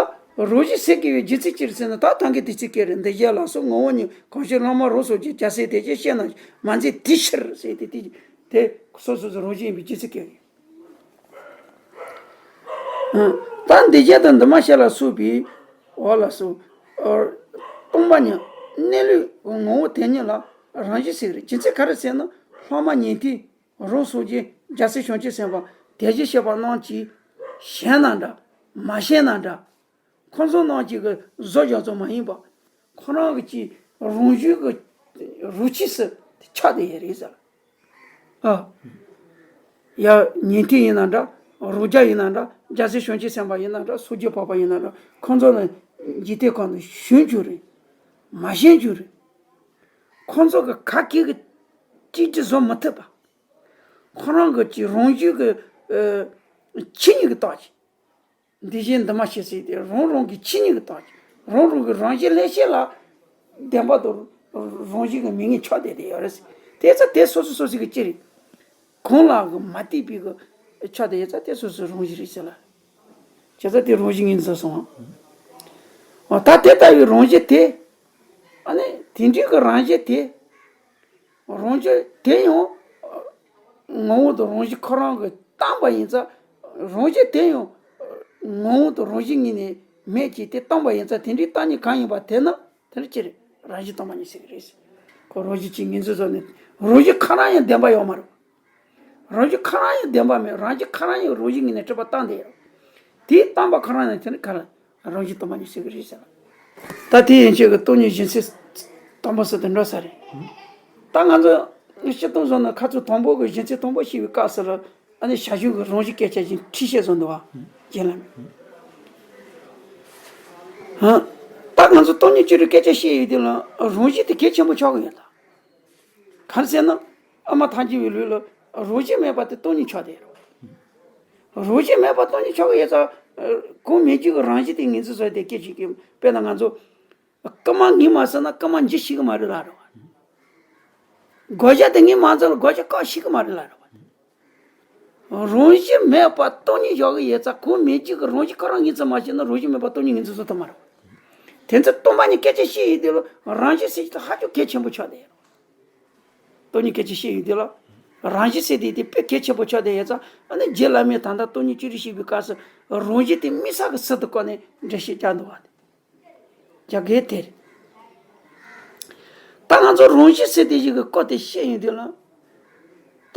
རང་བཞིན་ཟེར་གྱི་ཡོད་རྒྱུ་མཚན་ཅི་རེད་ཟེར་ན་ད་ཐང་གི་དེ་ཅི་སྐད་རེད། འདུ་བྱེད་ལ་སོགས་ངོ་བོ་ཉིད་གང་ཞིག་ལྷག་མ་རང་སོགས་ཀྱི། རྒྱལ་སྲས་དེ་ཅིའི་ཕྱིར་རྣམས་ཀྱིས། མ་མཛད་དེ་ཕྱིར་ཟེར་ཏེ་དེ་དེ་སོ་སོ་སོ་རང་བཞིན་ཡིན་པའི་རྒྱུ་མཚན་སྐད་རེད། ད་འདུ་བྱེད་དང་འདུ་མ་བྱེད་ལ་སོགས་པའི་འོག་ལ་སོགས་སྟོང་པ་ཉིད་གནས་ལུགས་ངོ་བོ་དེ་ཉིད་ལ་རང་བཞིན་ཟེར་གྱི་རེད། རྒྱུ་མཚན་ག་རེ་ཟེར་ན་ལྷག་མ་ཉན་ཐོས་རང་སོགས་ཀྱི་རྒྱལ་སྲས་བྱང་ཆུབ་སེམས་དཔའ་དེ་བཞིན་གཤེགས་པ་རྣམས་ཀྱིས་བྱས་ན་འདྲ་མ་བྱས་ན་འདྲ། ཁོང་ཚོ་རྣམས་ཀྱི་གི་བཟོ་བཞག་ཚོ་མ་ཡིན་པ། ཁོ་རང་གི་ཅིག་རང་བཞིན་གི་རང་ཆས་སུ་ཆགས་བསྡད་ཡོད་རེད་ཟེར། ཨ། ཡ། ཉན་ཐོས་ཡིན་ན་འདྲ། རང་རྒྱལ་ཡིན་ན་འདྲ། རྒྱལ་སྲས་བྱང་ཆུབ་སེམས་དཔའ་ཡིན་ན་འདྲ། སངས་རྒྱས་འཕགས་པ་ཡིན་ན་འདྲ། ཁོང་ཚོ་ནི་འཇིག་རྟེན་ཁམས་ནས་བྱོན་རྒྱུ་རེད། མ་བྱོན་རྒྱུ་རེད། ཁོང་ཚོ་གི་ག་གེ་གི་གཅིག་གིས་བཟོ་མི་ཐུབ་པ། ཁོ་རང་གི་ཅིག་རང་བཞིན་གྱི་ཨ་ཆོས་ཉིད་ཀྱི་རྟགས་ཅིག་འདི་བཞིན་འདི་མ་ཤེས་ཟེར་ཏེ་རང་རང་གི་ཆོས་ཉིད་ཀྱི་རྟགས་ཅིག་རང་རང་གི་རང་བཞིན་ལྷན་སྐྱེས་ལ་བདེན་པ་དང་རང་བཞིན་གྱི་མིང་ངོ་ཆགས་བསྡད་དེ་ཡོད་རེད་ཟེར། དེ་ཚོ་དེ་སོ་སོ་སོ་སོ་གི་ཅི་རེད། གང་ལ་གི་མ་བལྟས་པའི་གི་ཆ་དེ་ཡོད་ཚད་དེ་སོ་སོའི་རང་བཞིན་རེད་ཟེར་ལ། བྱས་ཙང་དེ་རང་བཞིན་ངོས་འཛིན་སོང་། འོ་ད་དེ་ལྟ་བུའི་རང་བཞིན་དེ། ཨ་ནི་དེ་འདྲའི་གི་རང་བཞིན་དེ། རང་བཞིན་དེ་ཡང་ངོ་བོ་དང་རང་བཞིན་ཁོ་རང་གིས་སྟོང་པ་ཡིན་ཙང་། རང་བཞིན་དེ་ཡང་ངོ་བོ་དང་རང་བཞིན་གཉིས་ནས་མེད་ཅེས་དེ་སྟོང་པ་ཡིན་ཙང་དེ་འདྲའི་བཏང་སྙོམས་གང་ཡིན་པ་དེ་ནི་དེ་ནི་ཅི་རེད། རང་བཞིན་སྟོང་པ་ཉིད་ཟེར་གི་རེད། ཁོ་རང་བཞིན་གྱིས་ངོས་འཛིན་བཟོས་ནས་རང་བཞིན་ཁོ་རང་ཡང་བདེན་པ་ཡོད་མ་རེད། རང་བཞིན་ཁོ་རང་ཡང་བདེན་པ་མེད། རང་བཞིན་ཁོ་རང་ཡང་རང་བཞིན་ངོས་ནས་གྲུབ་པ་སྟོང་དེ་ཡང་། དེའི་སྟོང་པ་ཁོ་རང་ནི་དེ་ནི་ག་ལ་རང་བཞིན་སྟོང་པ་ཉིད་ཟེར་གི་རེད་ཟེར་ལ། ད་དེ་ཡན་ཆད་ཀྱི་སྟོང་ཉིད་གཞི་འཛིན་སྟོང་པ་ཟེར་དུ་འགྲོ་ས་རེད། ད་ང་ཚོ་སྤྱིར་བཏང་བཟོ་ན་ཁ་ཚུགས་དང་པོ་གི་གཞི་འཛིན་དང་པོ་ཤེས་པའི་སྐབས་སུ་ལ་ཨ་ནི་བྱ་བྱེད་ཀྱི་རང་བཞིན་སྐད་ཆ་ཅིག་ཁྲིད་བཤད་བཟོ་འདུག་བ། རྒན་ལགས། ཧ། ད་ང་ཚོ་སྟོང་ཉིད་ཅི་རིགས་སྐད་ཆ་བཤད་ཡོད་དུས་ལ་རང་བཞིན་དེ་གལ་ཆེན་པོ་ཆགས་ཀྱི་ཡོད་ད། གང་ཟེར་ན། ཨ་མ་ཐམས་ཅད་པའི་ལུས་ལ་རང་བཞིན་མེད་པ་དེ་སྟོང་ཉིད་ཆགས་བསྡད་ཡོད་རེད། རང་བཞིན་མེད་པ་སྟོང་ཉིད་ཆགས་ཀྱི་ཡོད་ཙང་། གང་མེད་རྒྱུ་གི་རང་བཞིན་དེ་ངོས་འཛིན་བཟོས་ཏེ་སྐད་ཆ་གི་དཔེར་ན་ང་ཚོ། རྐུན་མ་ངས་མ་བཟས་ན་རྐུན་མ་འཇིགས་ཤེས་ཀྱི་མ་རེད་ལབ་རེད་བ། སྒོ་བརྒྱབ་དེ་ངས་མ་བཟས་ལ་སྒོ་བརྒྱབ་བཀག་ཤེས་ཀྱི་མ་རེད་ལབ་རེད་བ། རང་བཞིན་མེད་པ་སྟོང་ཉིད་བཞག་གི་ཡོད་ཙང་གང་མེད་རྒྱུ་གི་རང་བཞིན་ཁོ་རང་ངོས་འཛིན་མ་བྱས་ན་རང་བཞིན་མེད་པ་སྟོང་ཉིད་ངོས་འཛིན་བཟོ་ཐུབ་མ་རེད་བ། དེ་ཚོ་སྟོང་པ་ཉིད་སྐད་ཆ་བཤད་ཡོད་དུས་ལ་རང་བཞིན་ཟེར་རྒྱུ་དེ་ཧ་ཅང་གལ་ཆེན་པོ་ཆགས་བསྡད་ཡོད་རེད། སྟོང་ཉིད་སྐད་ཆ་བཤད་ཡོད་དུས་ལ། རང་བཞིན་ཟེར་དེ་དེ་དཔེ་གལ་ཆེན་པོ་ཆགས་བསྡད་ཡོད་ཙང་ཨ་ནི་རྗེ་བླ་མས་ད་ལྟ་སྟོང་ཉིད་ཅི་རིགས་བཤད་པའི་སྐབས་སུ་རང་བཞིན་དེ་དམིགས་བསལ་གྱི་ཚུལ་དུ་བཀོད་ནས་འགྲེལ་བཤད་བརྒྱབ་འདུག་བ། རྒྱ་སྐད་དེར། ད་ང་ཚོ་རང་བཞིན་ཟེར་དེ་ཞིག་གི་སྐོར་དེ་བཤད་ཡོང་དུས་ལ།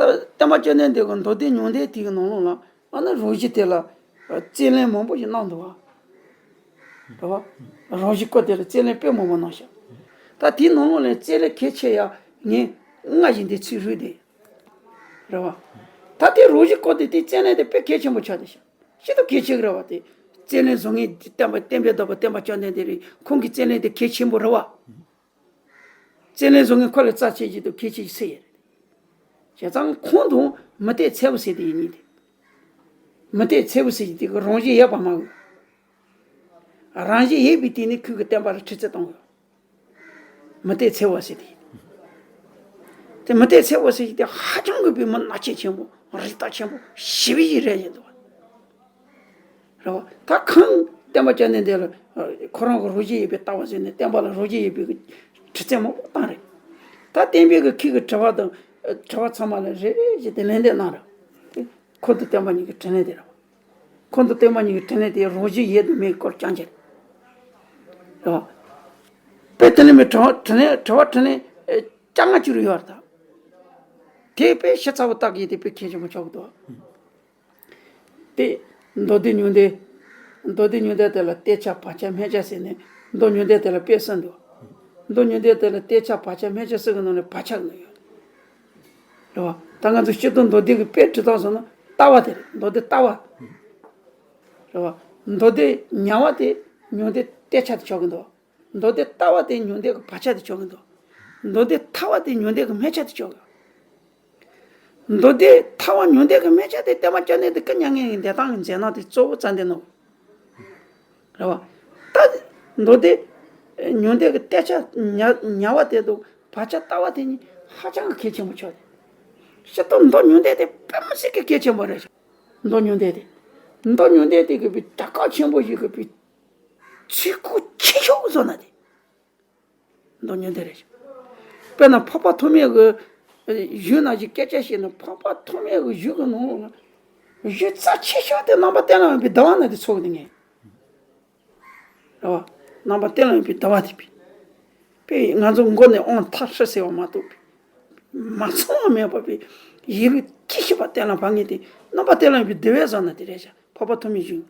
ད་བསྟན་པ་བཅོམ་ལྡན་འདས་ཀྱི་མདོ་སྡེ་ཉུང་འདུས་དེ་གི་ནང་ལོགས་ལ་ཨ་ནི་རང་བཞིན་དེ་ལ་རྩོད་གླེང་མང་པོ་ཞིག་གནང་འདུག་བ། རེད་བ། རང་བཞིན་སྐོར་དེ་ལ་རྩོད་གླེང་དཔེ་མང་པོ་གནང་ཤག་ད་དེའི་ནང་ལོགས་ལ་རྩོད་གླེང་གལ་ཆེ་ཡ་ངས་ལྔ་ཞིག་འདི་ཚུད་རུས་དེ། རེད་བ། ད་དེ་རང་བཞིན་སྐོར་དེ་དེ་རྩོད་གླེང་དེ་དཔེ་གལ་ཆེན་པོ་ཆགས་བསྡད་ཤག་ཤིན་ཏུ་གལ་ཆེ་གི་རེད་བ་དེ། རྩོད་གླེང་བཟོ་མཁན་བསྟན་པ་བསྟན་པའི་བདག་པོ་བསྟན་པ་བཅོམ་ལྡན་འདས་རེད། ཁོང་གི་རྩོད་གླེང་དེ་གལ་ཆེན་པོ་རེད་བ། རྩོད་གླེང་བཟོ་མཁན་ཁོ་ལས་རྩ་ཆེ་ཆེད་དུ་གལ་ཆེ་ཆེ་ཟེར་ཡ་རེད། བྱས་ཙང་ཁོང་དང་མུ་སྟེགས་ཚེ་བོ་ཟེར་དེ་ཡིན་ནི་དེ། མུ་སྟེགས་ཚེ་བོ་ཟེར་གྱི་དེ་གི་རང་བཞིན་ཡོད་པ་མ་གི། རང་བཞིན་ཡོད་པའི་སྟེང་ནས་ཁོས་གི་བསྟན་པ་ལ་ཁྲིད་རྩོད་གཏོང་གི། མུ་སྟེགས་ཚེ་བོ་ཟེར་དེ། དེ་མུ་སྟེགས་ཚེ་བོ་ཟེར་གྱི་དེ་ཧ་ཅང་གི་བའི་མི་ན་ཆེ་ཆེན་པོ་རིགས་རྟགས་ཆེན་པོ་ཞེ་པོ་ཞིག་རེད་བཞིན་འདུག་བ། རེད་བ། ད་གང་བསྟན་པ་བཅོམ་ལྡན་འདས་ལ་ཁོ་རང་གི་རང་བཞིན་ཡོད་པའི་ལྟ་བ་ཟེར་ནས་བསྟན་པ་ལ་རང་བཞིན་ཡོད་པའི་གི་ཁྲིད་རྩོད་མང་པོ་བཏང་རེད། ད་བསྟན་པའི་གི་ཁོས་གི་དྲི་བ་དང་དྲི་བ་ཚང་མ་ལ་རེ་རེ་བཞིན་དེ་ལན་འདེབས་གནང་རེད། ཁོ་དང་བསྟན་པ་གཉིས་ཀྱི་དྲིས་ལན་དེ་རེད་བ། ཁོ་དང་བསྟན་པ་གཉིས་ཀྱི་དྲིས་ལན་དེ་རང་བཞིན་ཡོད་དང་མེད་སྐོར་རྐྱང་རྐྱང་རེད་བ། དཔེ་དེ་ལས་མི་དྲི་བ་དྲིས་ལན་དྲི་བ་དྲིས་ལན་བཅོ་ལྔ་བཅུ་རེ་ཡོད་རེད་ད། དེ་དཔེ་ཤ་ཚ་བོ་བཏགས་ཀྱི་དེ་དཔེ་གལ་ཆེན་པོ་ཆགས་ཀྱི་འདུག་དེ། མདོ་སྡེ་ཉུང་འདུས། མདོ་སྡེ་ཉུང་འདུས་དེ་ལ་གཏད་ཆགས་བག་ཆགས་སྨད་ཆགས་ཟེར་ནས་མདོ་ཉུང་འདུས་དེ་ལ་དཔེ་གསུམ་འདུག་མདོ་ཉུང་འདུས་དེ་ལ་གཏད་ཆགས་བག་ཆགས་སྨད་ཆགས་གསུམ་གྱི་ནང་ནས་བག་ཆགས་ནི་ཡོད། རེད་བ། ད་ང་ཚོ་སྤྱིར་བཏང་མདོ་སྡེ་གི་དཔེ་འབྲི་སྟངས་སོང་ན་ལྟ་བ་དེ་རེད། མདོ་སྡེ་ལྟ་བ། རེད་བ། མདོ་སྡེ་ཉ་བ་དེ་ཉུང་འདུས་གཏད་ཆགས་དེ་ཆགས་ཀྱི་འདུག་མདོ་སྡེ་ལྟ་བ་དེ་ཉུང་འདུས་ཀྱི་བག་ཆགས་དེ་ཆགས་ཀྱི་འདུག་མདོ་སྡེ་ཐ་བ་དེ་ཉུང་འདུས་ཀྱི་སྨད་ཆགས་དེ་ཆགས་ཀྱི་འདུག་མདོ་སྡེ་ཐ་བ་ཉུང་འདུས་ཀྱི་སྨད་ཆགས་དེ་བསྟན་པ་བཅོམ་ལྡན་འདས་སྐུ་མྱ་ངན་གྱི་འདས་སྟངས་ཀྱི་མཛད་སྟངས་དེ་གཙོ་བོ་རྩ་འདི་ནོ། རེད་བ། ད་མདོ་སྡེ་ཉུང་འདུས་ཀྱི་གཏད་ཆགས་ཉ་ཉ་བ་དེ་དང་བག་ཆགས་ལྟ་བ་དེ་གཉིས་ཧ་ཅང་གི་གལ་ཆེན་པོ་ཆགས་ཏེ། སྤྱིར་བཏང་མདོ་ཉུང་འདུས་དེ་དཔེ་མི་སྲིད་ཀྱི་གལ་ཆེན་པོ་རེད། མདོ་ཉུང་འདུས་དེ། མདོ་ཉུང་འདུས་དེ་གི་བའི་གྲགས་ཁག་ཆེན་པོ་ཞིག་གི་བའི་ཚིག་ཁུག་ཆེ་ཤོས་བཟོ་ན་དེ། མདོ་ཉུང་འདུས་རེད། དཔེར་ན་འཕགས་པ་ཐོགས་མེད་ཀྱི་གཞུང་ནང་བཞིན་སྐད་ཆ་བཤད་ན་འཕགས་པ་ཐོགས་མེད་ཀྱི་གཞུང་གི་ནང་ལོགས་ལ་གཞུང་རྩ་ཆེ་ཤོས་དེ་རྣམ་པར་གཏན་ལ་དབབ་པའི་བསྡུ་བ་ན་དེ་ཚོགས་ཀྱི་ངེས། རེད་བ། རྣམ་པར་གཏན་ལ་དབབ་པའི་བསྡུ་བ་དེ་པས། པས་ང་ཚོ་མགོ་ནས་ཨོང་མཐའ་སྲིད་ཟེར་བ་མ་གཏོགས་པས། མ་ཚང་བ་མེད་པ་པས། ཡིད་ལུས་ཅི་ཤེས་པ་གཏན་ལ་ཕབ་ངེས་ཏེ་རྣམ་པར་གཏན་ལ་དབབ་པའི་བསྡུ་བའི་བཟོ་ན་དེ་རེད་བཞག་འཕགས་པ་ཐོགས་མེད་གཞུང་།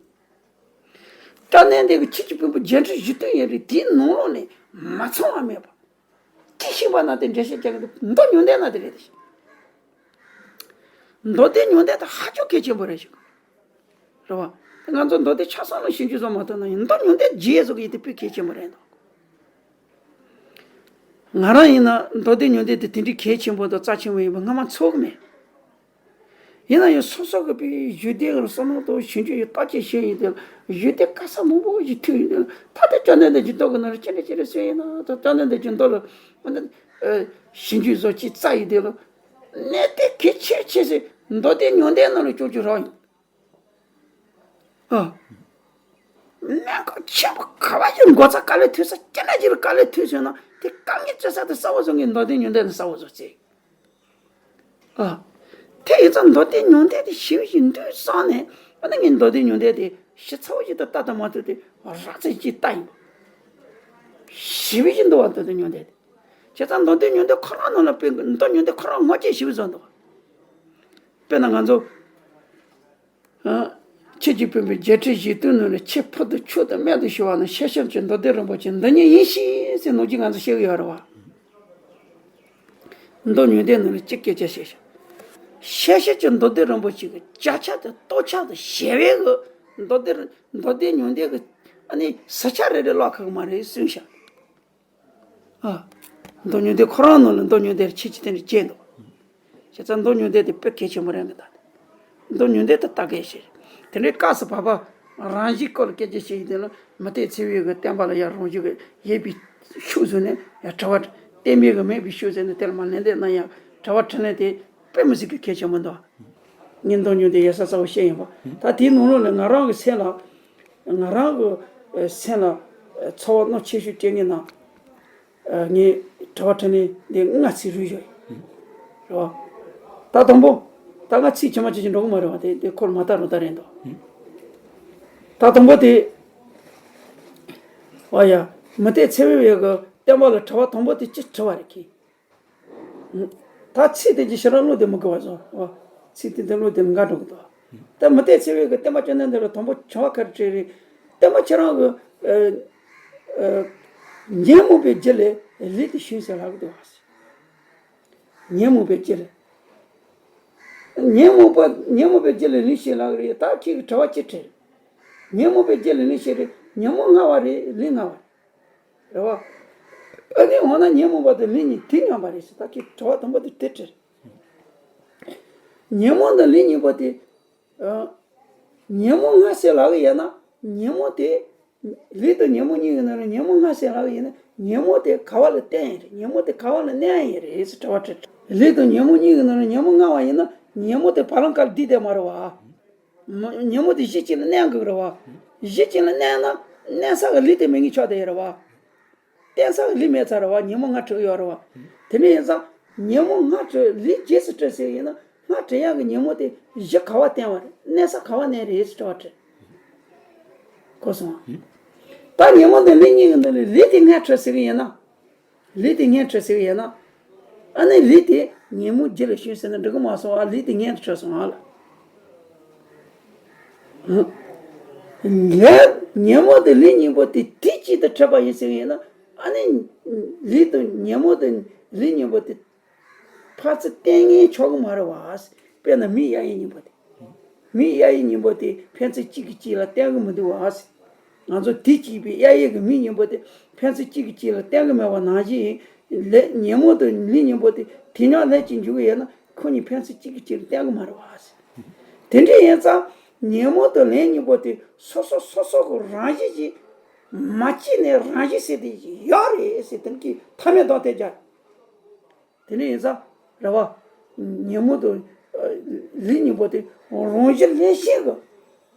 བཅོམ་ལྡན་འདས་ཀྱི་ཆོས་ཀྱི་ཕུང་པོ་བརྒྱད་ཁྲི་བཞི་སྟོང་ཡོད་རེད། དེའི་ནང་ལོགས་ནས་མ་ཚང་བ་མེད་པ། ཅི་ཤེས་པ་ན་དེ་འགྲེལ་བཤད་རྒྱག་གི་འདུག་མདོ་ཉུང་འདུས་ན་དེ་རེད་དེ། མདོ་སྡེ་ཉུང་འདུས་དེ་ཧ་ཅང་གལ་ཆེན་པོ་རེད་ཞུ། རེད་བ། ང་ཚོ་མདོ་སྡེ་ཆ་ཚང་ལ་ཞིབ་འཇུག་བཟོ་མ་ཐུབ་ན་ཡང་མདོ་ཉུང་འདུས་རྗེས་བཟོ་གི་ཡིན་དེ་དཔེ་གལ་ཆེན་པོ་རེད་འདུག་ང་རང་ཡིན་ན་མདོ་སྡེ་ཉུང་འདུས་དེ་དེ་འདྲའི་གལ་ཆེན་པོ་དང་རྩ་ཆེན་པོ་ཡིན་པ་སྔ་མ་ཚོར་གི་མེད། ཡིན་ན་ཡང་སོ་སོ་གི་པའི་བཞུགས་གདན་ལ་བསམ་བློ་གཏོང་། ཞིབ་འཇུག་ཡི་བརྟག་དཔྱད་བྱས་ཡིན་དེ་ལ་བཞུགས་གདན་ག་ས་མང་པོ་ཞིག་ཐོན་ཡིན་དེ་ལ། ད་ལྟ་བཅོམ་ལྡན་འདས་ཀྱི་མདོ་གི་ནང་ལ་ཅི་འདྲ་ཅི་འདྲ་གསུངས་ཡིན་ན། ད་བཅོམ་ལྡན་འདས་ཀྱི་མདོ་ལ་ཨ་ནི་ཨ་ཞིབ་འཇུག་བཟོ་ཅིག་བཙལ་ཡིན་དེ་ལ། གནད་དོན་གལ་ཆེ་ཆེ་ཟེར་མདོ་སྡེ་ཉུང་འདོད་ནང་ལ་ཅུང་ཅུང་རག་ཡོང་། ཨ། གནད་འགག་ཆེན་པོ་ག་བ་ཞིག་མགོ་ཚ་དཀའ་ལས་ཐུག་ས་ཅི་འདྲ་ཅིག་ལ་དཀའ་ལས་ཐུག་སོང་ན་དེ་དཀའ་ངལ་སྤྱད་ས་དེ་གསལ་བོ་བཟོ་ངས་མདོ་སྡེ་ཉུང་འདོད་ནས་གསལ་བོ་བཟོ་ཚེ། ཨ། དེ་ཡིན་ཙང་མདོ་སྡེ་ཉུང་འདོད་དེ་ཞིབ་ཞིབ་འདུག་བསམ་ནས་ཨ་ནི་ངས་མདོ་སྡེ་ཉུང་འདོད་དེ་ཞིབ་ཚགས་པོ་ཞིག་ཏུ་ལྟ་ལྟ་མ་ཐུབ་དེ་རགས་ཙམ་ཅིག་ལྟ་ཡིན་པ། ཞིབ་ཞིབ་འདུག་བ་མདོ་སྡེ་ཉུང་འདོད་དེ། བྱས་ཙང་མདོ་སྡེ་ཉུང་འདོད་ཁོ་རང་ནང་ལ་དཔེ་མདོ་ཉུང་འདོད་ཁོ་རང་ངོ་སྤྲོད་ཞིབ་བཟོ་འདུག་བ། དཔེར་ན་ང་ཚོ། ཨ། ཁྱེད་ཀྱིས་སྤུན་པའི་བརྒྱད་ཁྲི་བཞི་སྟོང་ནང་ནས་ཆེས་ཕུལ་དུ་ཕྱོགས་དང་རྨད་དུ་བྱུང་བ་ནི་ཤེར་ཕྱིན་གྱི་མདོ་སྡེ་རིན་པོ་ཆེ་འདི་ཉིད་ཡིན་ཞེས་ཟེར་ནོར་གྱིས་ང་ཚོ་བཤད་ཀྱི་ཡོད་རེད་བ། མདོ་ཉུང་འདོད་ནང་ནས་གཅིག་སྐད་ཆ་བཤད་ཤག་ཤེར་ཕྱིན་གྱི་མདོ་སྡེ་རིན་པོ་ཆེ་གི་བརྒྱ་ཆ་དང་སྟོང་ཆ་དང་ཞེ་བའི་གི་མདོ་སྡེ་མདོ་སྡེ་ཉུང་འདོད་གི་ཨ་ནི་ས་ཆ་རེ་རེ་ཀློག་ཁག་མ་རེད་གསུངས་ཤག་ཨ། མདོ་ཉུང་འདོད་ཁོ་རང་ནང་ལ་མདོ་ཉུང་འདོད་ཁྱེད་ཀྱིས་དེ་འདྲ་བྱས་འདུག་བྱས་ཙང་མདོ་ཉུང་འདོད་དེ་དཔེ་གལ་ཆེན་པོ་རེད་ངས་ད། མདོ་ཉུང་འདོད་དེ་ལྟ་གལ་ཆེ། དེ་འདྲའི་སྐབས་སུ་བབ་པ་རང་བཞིན་སྐོར་ལ་སྐད་ཆ་བཤད་ཡིན་དེ་ལ་མུ་སྟེགས་ཚེ་དབང་གིས་བསྟན་པ་ལ་ཡར་རང་བཞིན་གྱི་ཡོད་པའི་ཤུགས་བཟུང་ནས་ཡར་དྲི་བ་བསྟན་པའི་གི་མེད་པའི་ཤུགས་བཟུང་ནས་དེ་ལ་མར་ལན་འདེབས་གནང་ཡ་དྲི་བ་དྲིས་ལན་དེ་དཔེ་མི་སྲིད་ཀྱི་གལ་ཆེན་པོ་འདུག་ངས་མདོ་ཉུང་འདོད་ཡོད་ས་གསལ་བོ་བཤད་ཡིན་པ། ད་དེའི་ནང་ལོགས་ལ་ང་རང་གི་སེམས་ལ་ང་རང་གི་སེམས་ལ་ཚོར་བ་གནོད་ཆེ་ཤོས་སྐྱེ་ངེས་ན། ངས་དྲི་བ་དྲིས་ལན་འདི་ལྔ་ཚིག་རུས་ཞོག་ཡིན། རེད་བ། ད་དང་པོ། ད་ང་ཚིག་ཇི་མ་ཇི་བཞིན་འགྲོ་གི་མ་རེད་བ། དེ་དེ་ཁོ་མ་ལྟ་རུ་ལྟ་རེད་འདུག་ད་དང་པོ་དེ། ཨ་ཡ། མུ་སྟེགས་ཚེ་དབང་བས་གི་བསྟན་པ་ལ་དྲི་བ་དང་པོ་དེ་ཅི་དྲི་བ་རེད་ཁྱེད། ད་ཚིག་དེ་ཅི་ཞེ་དྲག་བློ་བདེ་མི་དགོས་པ་བཟོ། ཨ། ཚིག་དེ་དེ་བློ་བདེ་མི་འགའ་འགྲོ་གི་འདུག་ད་མུ་སྟེགས་ཚེ་དབང་གི་བསྟན་པ་བཅོམ་ལྡན་འདས་ལ་དང་པོ་དྲི་བ་ག་རེ་དྲིས་རེད། བསྟན་པ་ཁྱེད་རང་གི་ཨ་ཨ་ཉོན་མོངས་པའི་རྒྱུ་ལས་ལུས་དེ་བྱུང་ཟེར་ལབ་གི་འདུག་བ། ཉོན་མོངས་པའི་རྒྱུ་ལས། ཉོན་མོངས་པ་ཉོན་མོངས་པའི་རྒྱུ་ལས་ལུས་བྱུང་ལབ་གི་རེད། ད་ཁྱེད་ཀྱིས་དྲི་བ་ཅི་དྲིས། ཉོན་མོངས་པའི་རྒྱུ་ལས་ལུས་བྱུང་རེད། ཉོན་མོངས་སྔ་བ་རེད་ལུས་སྔ་བ་རེད། རེད་བ། ཨ་ནི་འོ་ན་ཉོན་མོངས་པ་དང་ལུས་གཉིས་དུས་མཉམ་པ་རེད་ཟེར། ད་ཁྱེད་དྲི་བ་དང་པོ་དེ་དེ་དྲིས། ཉོན་མོངས་དང་ལུས་གཉིས་པོ་དེ། ཨ། ཉོན་མོངས་སྔ་ཟེར་ལབ་གི་ཡོད་ན་ཉོན་མོངས་དེ། ལུས་དང་ཉོན་མོངས་གཉིས་ཀྱི་ནང་ནས་ཉོན་མོངས་སྔ་ཟེར་ལབ་གི་ཡོད་ན་ཉོན་མོངས་དེ་ག་བ་ལ་བརྟེན་ཡིན་རེད། ཉོན་མོངས་དེ་ག་བ་ལ་གནས་ཡིན་རེད་ཟེར་དྲི་བ་དྲིས། ལུས་དང་ཉོན་མོངས་གཉིས་ཀྱི་ནང་ནས་ཉོན་མོངས་སྔ་བ་ཡིན་ན་ཉོན་མོངས་དེ་བ་ལང་དཀར་འདི་དེ་མ་རེད་བ། མ་ཉོན་མོངས་དེ་གཞི་གཅིག་ལ་གནས་དགོས་རེད་བ། གཞི་གཅིག་ལ་གནས་ན་གནས་ས་གི་ལུས་དེ་མེད་ངེས་ཆགས་བསྡད་ཡོད་རེད་བ། བརྟེན་ས་གི་ལུས་མེད་ཚར་རེད་བ། ཉོན་མོངས་སྔ་དྲི་གི་ཡོད་རེད་བ། དེ་འདྲ་ཡིན་ཙང་ཉོན་མོངས་སྔ་དྲི་ལུས་རྗེས་སུ་དྲི་ཟེར་གི་ཡིན་ན་སྔ་དྲི་ཡག་གི་ཉོན་མོངས་དེ་གཞི་ག་བ་བརྟེན་པ་རེད། གནས་ས་ག་བ་གནས་རེད་ཟེར་དྲི་བ་དྲིས། གོ་སོང་ང་། ད་ཉོན་མོངས་དེ་ལུས་གཉིས་ཀྱི་འདི་ལས་ལུས་དེ་སྔ་དྲི་ཟེར་གི་ཡིན་ན། ལུས་དེ་སྔོན་དྲི་ཟེར་གི་ཡོད་ན། ཨ་ནི་ལུས་དེ་ཉོན་མོངས་རྒྱུ་ལས་བྱུང་ཟེར་ན་འགྲིག་གི་མ་སོང་ཨ། ལུས་དེ་སྔོན་དུ་དྲི་སོང་ཨ་ལ། ལས་ཉོན་མོངས་དང་ལུས་གཉིས་པོ་དེ་དུས་གཅིག་ཏུ་འཕྲད་པ་ཡིན་ཟེར་གི་ཡོད་ན། ཨ་ནི་ལུས་དང་ཉོན་མོངས་དང་ལུས་གཉིས་པོ་དེ་ཕར་ཚུར་བརྟེན་ངེས་ཆོག་གི་མ་རེད་བ། དཔེར་ན་མིག་གཡས་གཡོན་གཉིས་པོ་དེ། མིག་གཡས་གཡོན་གཉིས་པོ་དེ་ཕན་ཚུན་གཅིག་གིས་གཅིག་ལ་བརྟེན་གི་མི་འདུག་བ། ང་ཚོ་དུས་གཅིག་པའི་གཡས་གཡོན་གྱི་མིག་གཉིས་པོ་དེ་ཕན་ཚུན་གཅིག་གིས་གཅིག་ལ་བརྟེན་གི་མེད་པ་ནང་བཞིན། ལས་ཉོན་མོངས་དང་ལུས་གཉིས་པོ་དེ་དུས་མཉམ་ལྷན་ཅིག་འཇུག་གི་ཡོད་ན་ཁོ་གཉིས་ཕན་ཚུན་གཅིག་གིས་གཅིག་ལ་བརྟེན་གི་མ་རེད་བ། དེ་འདྲ་ཡིན་ཙང་ཉོན་མོངས་དང་ལུས་གཉིས་པོ་དེ་སོ་སོ་སོ་སོ་གི་རང་བཞིན་གྱིས་མ་སྐྱེས་ནས་རང་བཞིན་ཟེར་དེ་ཡོད་རེད་ཟེར་དེ་གི་མཐའ་མེད་དོན་དེ་སྦྱར། དེ་ནས་ཡིན་ཙང་རེད་བ། ཉོན་མོངས་དང་ལུས་གཉིས་པོ་དེ་རང་བཞིན་ལྷན་སྐྱེས་ཀྱི།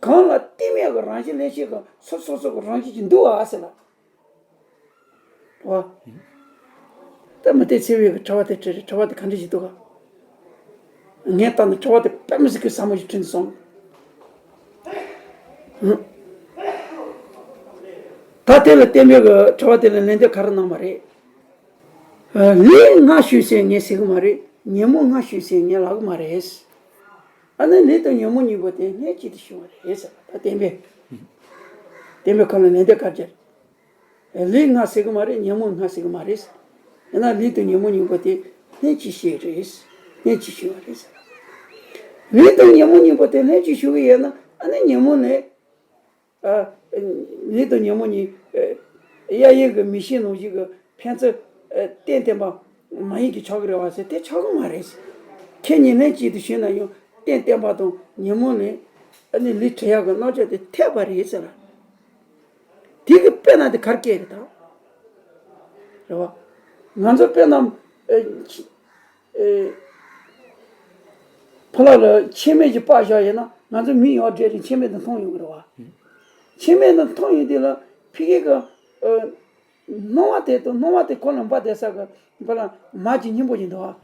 གང་ལ་གཏི་མུག་གི་རང་བཞིན་ལྷན་སྐྱེས་ཀྱི་སོ་སོ་སོ་གི་རང་བཞིན་གྱིས་འདུག་ཨ་ཟེར་ལ། བ། ད་མུ་སྟེགས་ཚེ་དབང་གི་དྲི་བ་དེ་དྲིས་རེད། དྲི་བ་དེ་ག་འདྲ་ཞིག་འདུག་ག་ངས་ལྟ་ན་དྲི་བ་དེ་དཔེ་མི་སྲིད་ཀྱི་ཟབ་མོ་ཞིག་དྲིས་སོང་། ད་དེ་ལ་བསྟན་པའི་གི་དྲི་བ་དེ་ལ་ལན་འདེབས་ག་རེ་གནང་བ་རེད། ལས་སྔ་བྱུང་ཟེར་ངས་ཟེར་གི་མ་རེད། ཉོན་མོངས་སྔ་བྱུང་ཟེར་ངས་ལབ་གི་མ་རེད། ཨ་ནི་ལས་དང་ཉོན་མོངས་གཉིས་པོ་དེ་ལྷན་ཅིག་ཏུ་བྱུང་བ་རེད་ཟེར་བ་ད་བསྟན་པས། བསྟན་པའི་ཁོ་ན་ལན་འདེབས་ག་རེ་རེད། ལས་སྔ་ཟེར་གི་མ་རེད། ཉོན་མོངས་སྔ་ཟེར་གི་མ་རེད་ཟེར། ཡིན་ན་ལས་དང་ཉོན་མོངས་གཉིས་པོ་དེ་ལྷན་ཅིག་བྱུང་རེད། ལྷན་ཅིག་བྱུང་བ་རེད་ཟེར། ལས་དང་ཉོན་མོངས་གཉིས་པོ་དེ་ལྷན་ཅིག་བྱུང་གི་ཡོད་ན་ཨ་ནི་ཉོན་མོངས་ལས། ཨ། ལས་དང་ཉོན་མོངས་གཉིས། ཨ། གཡས་གཡོན་གྱི་མིག་ཤེས་ནང་བཞིན་གྱི་ཕན་ཚུན། ཨ། རྟེན་བརྟེན་པ་མ་ཡིན་གྱི་ཆགས་ཀྱི་རེད་བ་ཟེར་དེ་ཆགས་ཀྱི་མ་རེད་ཟེར། ཁྱེད་གཉིས་ལྷན་ཅིག་ཏུ་བྱུང་ན་ཡང་ རྟེན་བརྟེན་པ་དང་ཉོན་མོངས་ལས་ཨ་ནི་ལས་བྲལ་ཡག་གི་རྣམ་གཞག་དེ་འཐད་པ་རེད་ཟེར་ལ། དེ་གི་དཔེར་ན་དེ་གར་སྐད་རེད་ད། རེད་བ། ང་ཚོ་དཔེར་ན་ཨེ་ཨེ་ཕ་ལ་ལ་མཆི་མས་ཀྱི་པགས་བཞག་ཡིན་ན་ང་ཚོ་མིག་ཡར་བགྲད་རེད་མཆི་མས་དེ་མཐོང་ཡོང་གི་རེད་བ། མཆི་མས་དེ་མཐོང་ཡོང་དུས་ལ་ཕ་གི་གི་ཨེ། སྣང་བ་དེ་དང་སྣང་བ་དེ་ཁོ་ལ་འབབ་བསྡད་ས་གི་བར་ལ་མར་གྱི་སྙིང་པོ་ཞིག་འདུག་ཨ།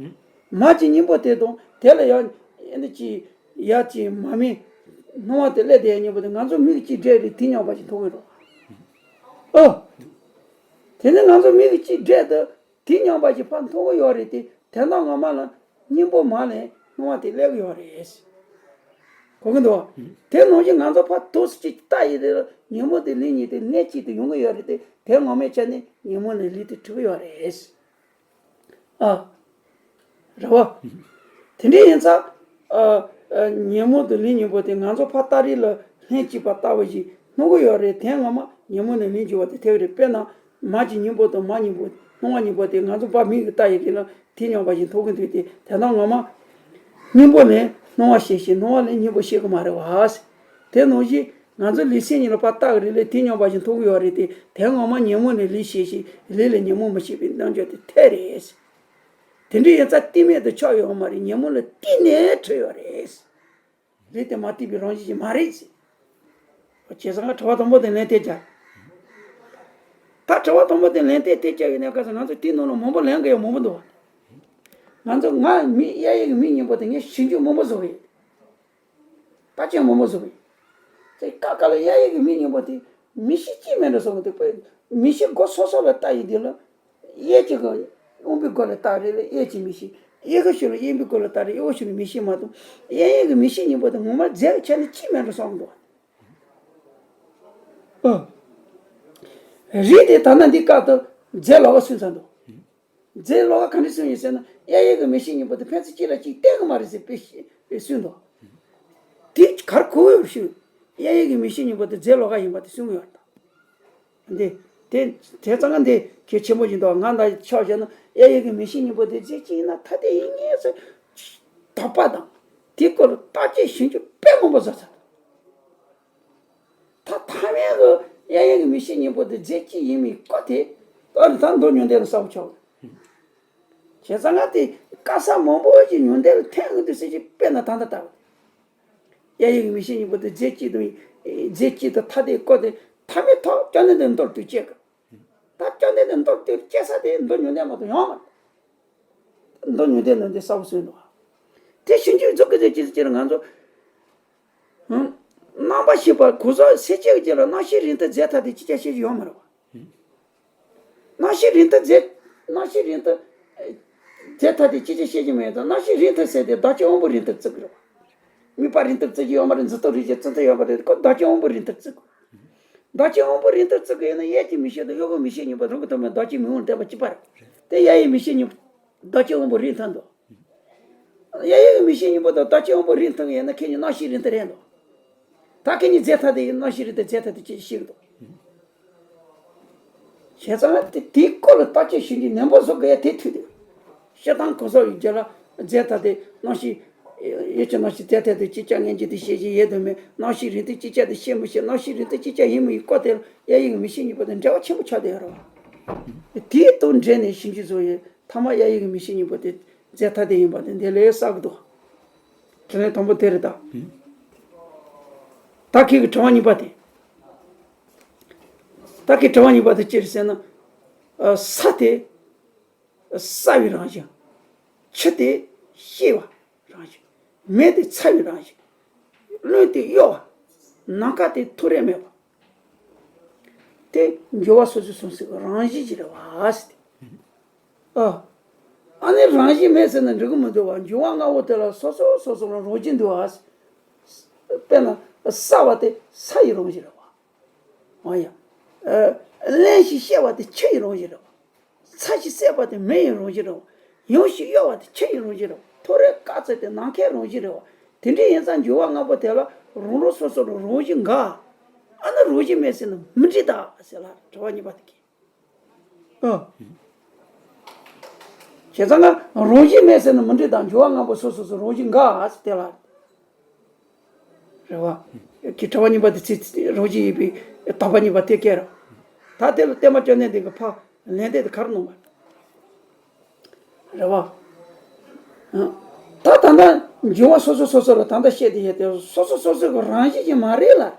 མར་གྱི་སྙིང་པོ་དེ་དང་དེ་ལ་ཡང་ཨེ་འདི་ཅི་ཡར་གྱི་མར་མེ་སྣང་བ་དེ་སླེབས་བསྡད་སྙིང་པོ་དེ་ང་ཚོ་མིག་གཅིག་བགྲད་རེད་དེ་མཉམ་པ་ཞིག་མཐོང་གི་འགྲོ། ཨོ། དེ་ནས་ང་ཚོ་མིག་གཅིག་བགྲད་དུ་དེ་མཉམ་པ་ཞིག་ཕར་མཐོང་གི་ཡོད་རེད་དེ་དེ་ནང་ངོ་མ་ལ་སྙིང་པོ་མར་ལ་སྣང་བ་དེ་སླེབས་གི་ཡོད་རེད། གོ་གི་འདུག་བ། དེ་ནང་བཞིན་ང་ཚོ་ཕར་ཐུགས་སུ་ཅིག་ལྟ་ཡི་དེ་ལ་ཉོན་མོངས་དེ་ལས་ཉིད་དེ་གནས་གཅིག་ཏུ་ཡོང་གི་ཡོད་རེད་དེ་དེ་ངོ་མའི་ཆ་ནས་ཉོན་མོངས་ནས་ལུས་དེ་གྲུབ་ཡོད་རེད། ཨ། རེད་བ། དེ་འདྲ་ཡིན་ཙང་། ཨ། ཨ། ཉོན་མོངས་དང་ལས་གཉིས་པོ་དེ་ང་ཚོ་ཕར་སྟ་རེ་ལ་ལྷན་ཅིག་པ་ལྟ་བུ་ཞིག་སྣང་གི་ཡོད་རེད་དེ་ངོ་མ་ཉོན་མོངས་ནས་ལུས་འགྱུར་བ་དེ་ཐེག་རེད་དཔེར་ན་མར་གྱི་སྙིང་པོ་དང་མར་གཉིས་པོ་སྣང་བ་གཉིས་པོ་དེ་ང་ཚོ་ཕར་མིག་གིས་ལྟ་ཡི་རེད་ལ་དེ་མཉམ་པ་ཞིག་མཐོང་གི་འདུག་སྟེ་དེ་དག་ངོ་མ། སྙིང་པོ་ནས་སྣང་བ་ཤེས་ཤིང་སྣང་བ་ནས་སྙིང་པོ་ཤེས་ཀྱི་མ་རེད་བ། དེ་ནང་བཞིན་ང་ཚོ་ལུས་སེམས་གཉིས་ལ་ཕར་ལྟ་གི་རེད་ལས་དེ་མཉམ་པ་ཞིག་མཐོང་གི་ཡོད་རེད་དེ་དེ་ངོ་མ་ཉོན་མོངས་ནས་ལུས་ཤེས་ཤིང་ལུས་ལས་ཉོན་མོངས་མི་ཤེས་པའི་རྣམ་འགྱུར་དེ་ཐད་རེད། དེ་འདྲ་ཡིན་ཙང་གཏི་མེད་དུ་ཆགས་ཡོད་མ་རེད་ཉོན་མོངས་ལ་གཏི་ནས་གྲོལ་ཡོད་རེད། ལུས་དེ་མ་གཏིགས་པའི་རང་བཞིན་ཅིག་མ་རེད་ཟེར། བྱས་ཙང་ང་དྲི་བ་དང་པོ་དེ་ལན་དེ་རྒྱག་ད་དྲི་བ་དང་པོ་དེ་ལན་དེ་དེ་རྒྱག་ཡོད་ན་ག་ས་ང་ཚོ་དེའི་ནང་ལ་མང་པོ་ལན་གི་ཡོད་མང་པོ་འདུག་ང་ཚོ་ང་མི་གཡས་གཡོན་གྱི་མི་གཉིས་པོ་དེ་ངས་ཞིབ་འཇུག་མང་པོ་བཟོ་གི་ཡོད། ལྟ་སྤྱོད་མང་པོ་བཟོ་གི་ཡོད། དེ་ཀ་ཀ་ལ་གཡས་གཡོན་གྱི་མི་གཉིས་པོ་དེ་མི་གཤིས་གཅིག་མིན་འགྲོ་བཟོ་གི་འདུག་པས་མི་གཤིས་སྒོ་སོ་སོ་ལ་ལྟ་ཡི་དེ་ལ། གཡས་ཀྱི་གི་རླུང་བུའི་སྒོ་ལ་ལྟ་རེད་ལ་གཡས་ཀྱི་མི་ཤེས། གཡས་ཀྱི་ཤུལ་ལ་གཡོན་པའི་སྒོ་ལ་ལྟ་རེད་གཡོན་ཤུལ་ལ་མི་ཤེས་མ་གཏོགས། གཡས་གཡོན་གྱི་མི་ཤེས་གཉིས་པོ་དེ་ངོ་མ་རྫས་ཀྱི་ཆ་ནས་གཅིག་མིན་འགྲོ་བསམ་གི་འདུག་ཨ། རིགས་དེ་ད་ནི་འདི་སྐབས་དུ་རྫས་ལོགས་ཀ་སུན་ཚར་འདུག་རྫས་ལོགས་ཀ་ག་འདྲ་སུན་ཡིན་ཟེར་ན་གཡས་གཡོན་གྱི་མི་ཤེས་གཉིས་པོ་དེ་ཕན་ཚུན་གཅིག་ལ་གཅིག་བརྟེན་གི་མ་རེད་ཟེར་དཔེ་ཞིག་སུན་འདུག་དེ་གར་གོ་ཡོད་ཞུ། གཡས་གཡོན་གྱི་མི་ཤེས་གཉིས་པོ་དེ་རྫས་ལོགས་ཀ་ཡིན་པ་དེ་སུན་གི་ཡོད་དམ། འདི། དེ། དེ་ཙང་ང་འདི་གལ་ཆེན་པོ་ཡིན་དོ་ང་ད་ཆོག་བྱས་ན་གཡས་གཡོན་གྱི་མི་ཤེས་གཉིས་པོ་དེ་རྫས་གཅིག་ཡིན་ན་ཐ་དད་ཡིན་ངེས་སུ། དོགས་པ་དང་། དེའི་སྐོར་ལ་བརྟག་དཔྱད་ཞིབ་འཇུག་དཔེ་མང་པོ་བཟོ་ཚར། ད་ཐ་མའི་གི་གཡས་གཡོན་གྱི་མི་ཤེས་གཉིས་པོ་དེ་རྫས་གཅིག་ཡིན་མིན་སྐོར་དེ། ཨ་རི་ད་མདོ་ཉུང་ལྡན་ལ་གསལ་པོ་ཆགས། བྱས་ཙང་ང་དེ་བཀའ་ས་མང་པོ་ཞིག་ཉུང་ལྡན་ལ་འཐེན་གི་འདུག་ཟེར་གྱི་དཔེར་ན་ད་ལྟ་ལྟ་བུ། གཡས་གཡོན་གྱི་མི་ཤེས་གཉིས་པོ་དེ་རྫས་གཅིག་དང་། རྫས་གཅིག་དང་ཐ་དད་སྐོར་དེ་ཐ་མའི་ཐོག་སྐྱོན་ནི་དེ་མདོར་བསྡུས་བྱེད་དགོས། ད་སྐྱོན་ནི་དེ་མདོར་བསྡུས་བྱེད་ས་དེ་མདོ་ཉུང་ལྡན་མ་གཏོགས་ཡོང་མ་རེད། མདོ་ཉུང་ལྡན་ནང་དེ་གསལ་པོ་གསུངས་འདུག་དེ་ཞིབ་འཇུག་རྫོགས་ཀྱི་རྫས་ཀྱི་ཟེར་ན་ང་ཚོ། རྣམ་པར་ཤེས་པ་གོ་ས་སེལ་བྱེད་ཀྱི་རྗེས་ལ་རྣམ་ཤེས་རིང་ཐུང་རྫས་ཐ་དད་ཅིག་ཀྱང་ཤེས་ཀྱི་ཡོད་མ་རེད་བ། རྣམ་ཤེས་རིང་ཐུང་རྫས། རྣམ་ཤེས་རིང་ཐུང་། རྫས་ཐ་དད་ཅིག་ཀྱང་ཤེས་ཀྱི་མེད་དང་རྣམ་ཤེས་རིང་ཐུང་ཟེར་དེ་བདག་རྐྱེན་དབང་པོ་རིང་ཐུང་བརྩི་གི་རེད་བ། དམིགས་པ་རིང་ཐུང་བརྩི་གི་ཡོད་མ་རེད་འཛིན་སྟངས་རིགས་ཀྱི་བརྩི་མཐོང་ཡོད་མ་རེད་ཁོ་བདག་རྐྱེན་དབང་པོ་རིང་ཐུང་བརྩི་དགོས། བདག་རྐྱེན་དབང་པོ་རིང་ཐུང་བརྩི་གི་ཡོད་ན་གཡས་ཀྱི་མིག་ཤེས་དང་གཡོན་གྱི་མིག་ཤེས་གཉིས་པོ་རང་གི་ཐོག་མའི་བདག་རྐྱེན་མིག་དབང་ལྡན་པ་གཅིག་པ་རེད། དེ་གཡས་གཡོན་མིག་ཤེས་གཉིས་པོ་བདག་རྐྱེན་དབང་པོ་རིང་ཐུང་འདུག་གཡས་གཡོན་གྱི་མིག་ཤེས་གཉིས་པོ་དང་བདག་རྐྱེན་དབང་པོ་རིང་ཐུང་ཡིན་ན་ཁྱེད་གཉིས་རྣམ་ཤེས་རིང་ཐུང་རེད་འདུག་ད་ཁྱེད་གཉིས་རྫས་ཐ་དད་ཡིན་རྣམ་ཤེས་རིང་ཐུང་རྫས་ཐ་དད་ཅེས་ཤེས་ཀྱི་འདུག་བྱས་ཙང་དེ་དེའི་སྐོར་ལ་བརྟག་དཔྱད་ཞིབ་འཇུག་ནན་པོ་བཟོ་དགོས་ཡ་དེ་ཐུག་འདུག་སྤྱིར་བཏང་གོ་ས་ཡི་རྒྱུད་ལ་རྫས་ཐ་དད་རྣམ་ཤེས། ཡུལ་གྱི་རྣམ་ཤེས་རྫས་ཐ་དད་ཅིག་ཀྱང་ངེས་འབྱུང་དེ་ཤེས་ཀྱི་ཡོད་དམ་མེད་རྣམ་ཤེས་རིང་ཐུང་ཅིག་ཀྱང་དེ་ཤེས་མི་ཤེས་རྣམ་ཤེས་རིང་ཐུང་ཅིག་ཀྱང་ཡིན་མི་ཡིན་སྐོར་དེ་ལ་གཡས་གཡོན་གྱི་མིག་ཤེས་གཉིས་པོ་དང་འབྲེལ་བ་ཆེན་པོ་ཆགས་བསྡད་ཡོད་རེད་བ། དེའི་དོན་འགྲེལ་ནས་ཞིབ་འཇུག་བཟོ་ཡི། ཐ་མ་གཡས་གཡོན་གྱི་མིག་ཤེས་གཉིས་པོ་དེ་རྫས་ཐ་དད་ཡིན་པ་དེ་འདི་ལས་གསལ་གི་འདུག་དྲིས་ལན་དང་པོ་དེ་རེད་ད། ད་ཁྱེད་ཀྱི་དྲི་བ་གཉིས་པ་དེ། ད་ཁྱེད་དྲི་བ་གཉིས་པ་དེ་ཅི་རེད་ཟེར་ན། ཨ། ས་དེ་སྲ་བའི་རང་བཞིན། ཆུ་དེ་གཤེར་བ་རང་བཞིན། མེ་དེ་ཚ་བའི་རང་བཞིན། རླུང་དེ་གཡོ་བ། ནམ་མཁའ་དེ་ཐོ་རེངས་མེད་པ། དེ་འགྱུར་བ་སོ་སོའི་སོ་སོའི་རང་བཞིན་ཅིག་རེད་བ་ཟེར་ཏེ། ཨ། ཨ་ནི་རང་བཞིན་མེད་ཟེར་ན་འགྲིག་གི་མི་འདུག་བ། འགྱུར་བ་ལྔ་པོ་དེ་ལ་སོ་སོ་སོ་སོ་ལ་རང་བཞིན་འདུག་བ། དཔེར་ན་སྲ་བ་དེ་ས་ཡི་རང་བཞིན་རེད་བ། འོ་ཡ། ཨ། རླན་ཞིང་གཤེར་བ་དེ་ཆུ་ཡི་རང་བཞིན་རེད་བ། ཚ་ཞིང་སྲེག་པ་དེ་མེ་ཡི་རང་བཞིན་རེད་བ། ཡང་ཞིང་གཡོ་བ་དེ་ཆུ་ཡི་རང་བཞིན་རེད་བ། ཐོ་རེངས་དཀར་ཚ་དེ་ནམ་མཁའི་རང་བཞིན་རེད་བ། དེ་འདྲ་ཡིན་ཙང་འགྱུར་བ་ལྔ་པོ་དེ་ལ་རང་རང་སོ་སོ་ལ་རང་བཞིན་འགའ། ཨ་ནི་རང་བཞིན་མེད་ཟེར་ན་མི་འགྲིག་ད་ཟེར་ལ་དྲི་བ་གཉིས་པ་དེ་གིས། ཨ། བྱས་ཙང་ང་རང་བཞིན་མེད་ཟེར་ན་མི་འགྲིག་དང་འགྱུར་བ་ལྔ་པོ་སོ་སོ་སོ་རང་བཞིན་འགའ་ཟེར་དེ་ལ། རེད་བ། གི་དྲི་བ་གཉིས་པ་དེ་ཚིག་རང་བཞིན་ཡིན་པའི་དོགས་པ་གཉིས་པ་དེ་སྐད་ར། ད་དེ་ལ་བསྟན་པ་བཅོམ་ལྡན་འདས་ཀྱི་ཕ་ལན་འདེབས་དེ་ག་རེ་གནང་བ། རེད་བ། ད་ད་ལྟ་འབྱུང་བ་སོ་སོ་སོ་སོ་ལ་ད་ལྟ་བཤད་དེ་ཡོད་དེ་སོ་སོ་སོ་སོའི་རང་བཞིན་ཅིག་མ་རེད་ལ།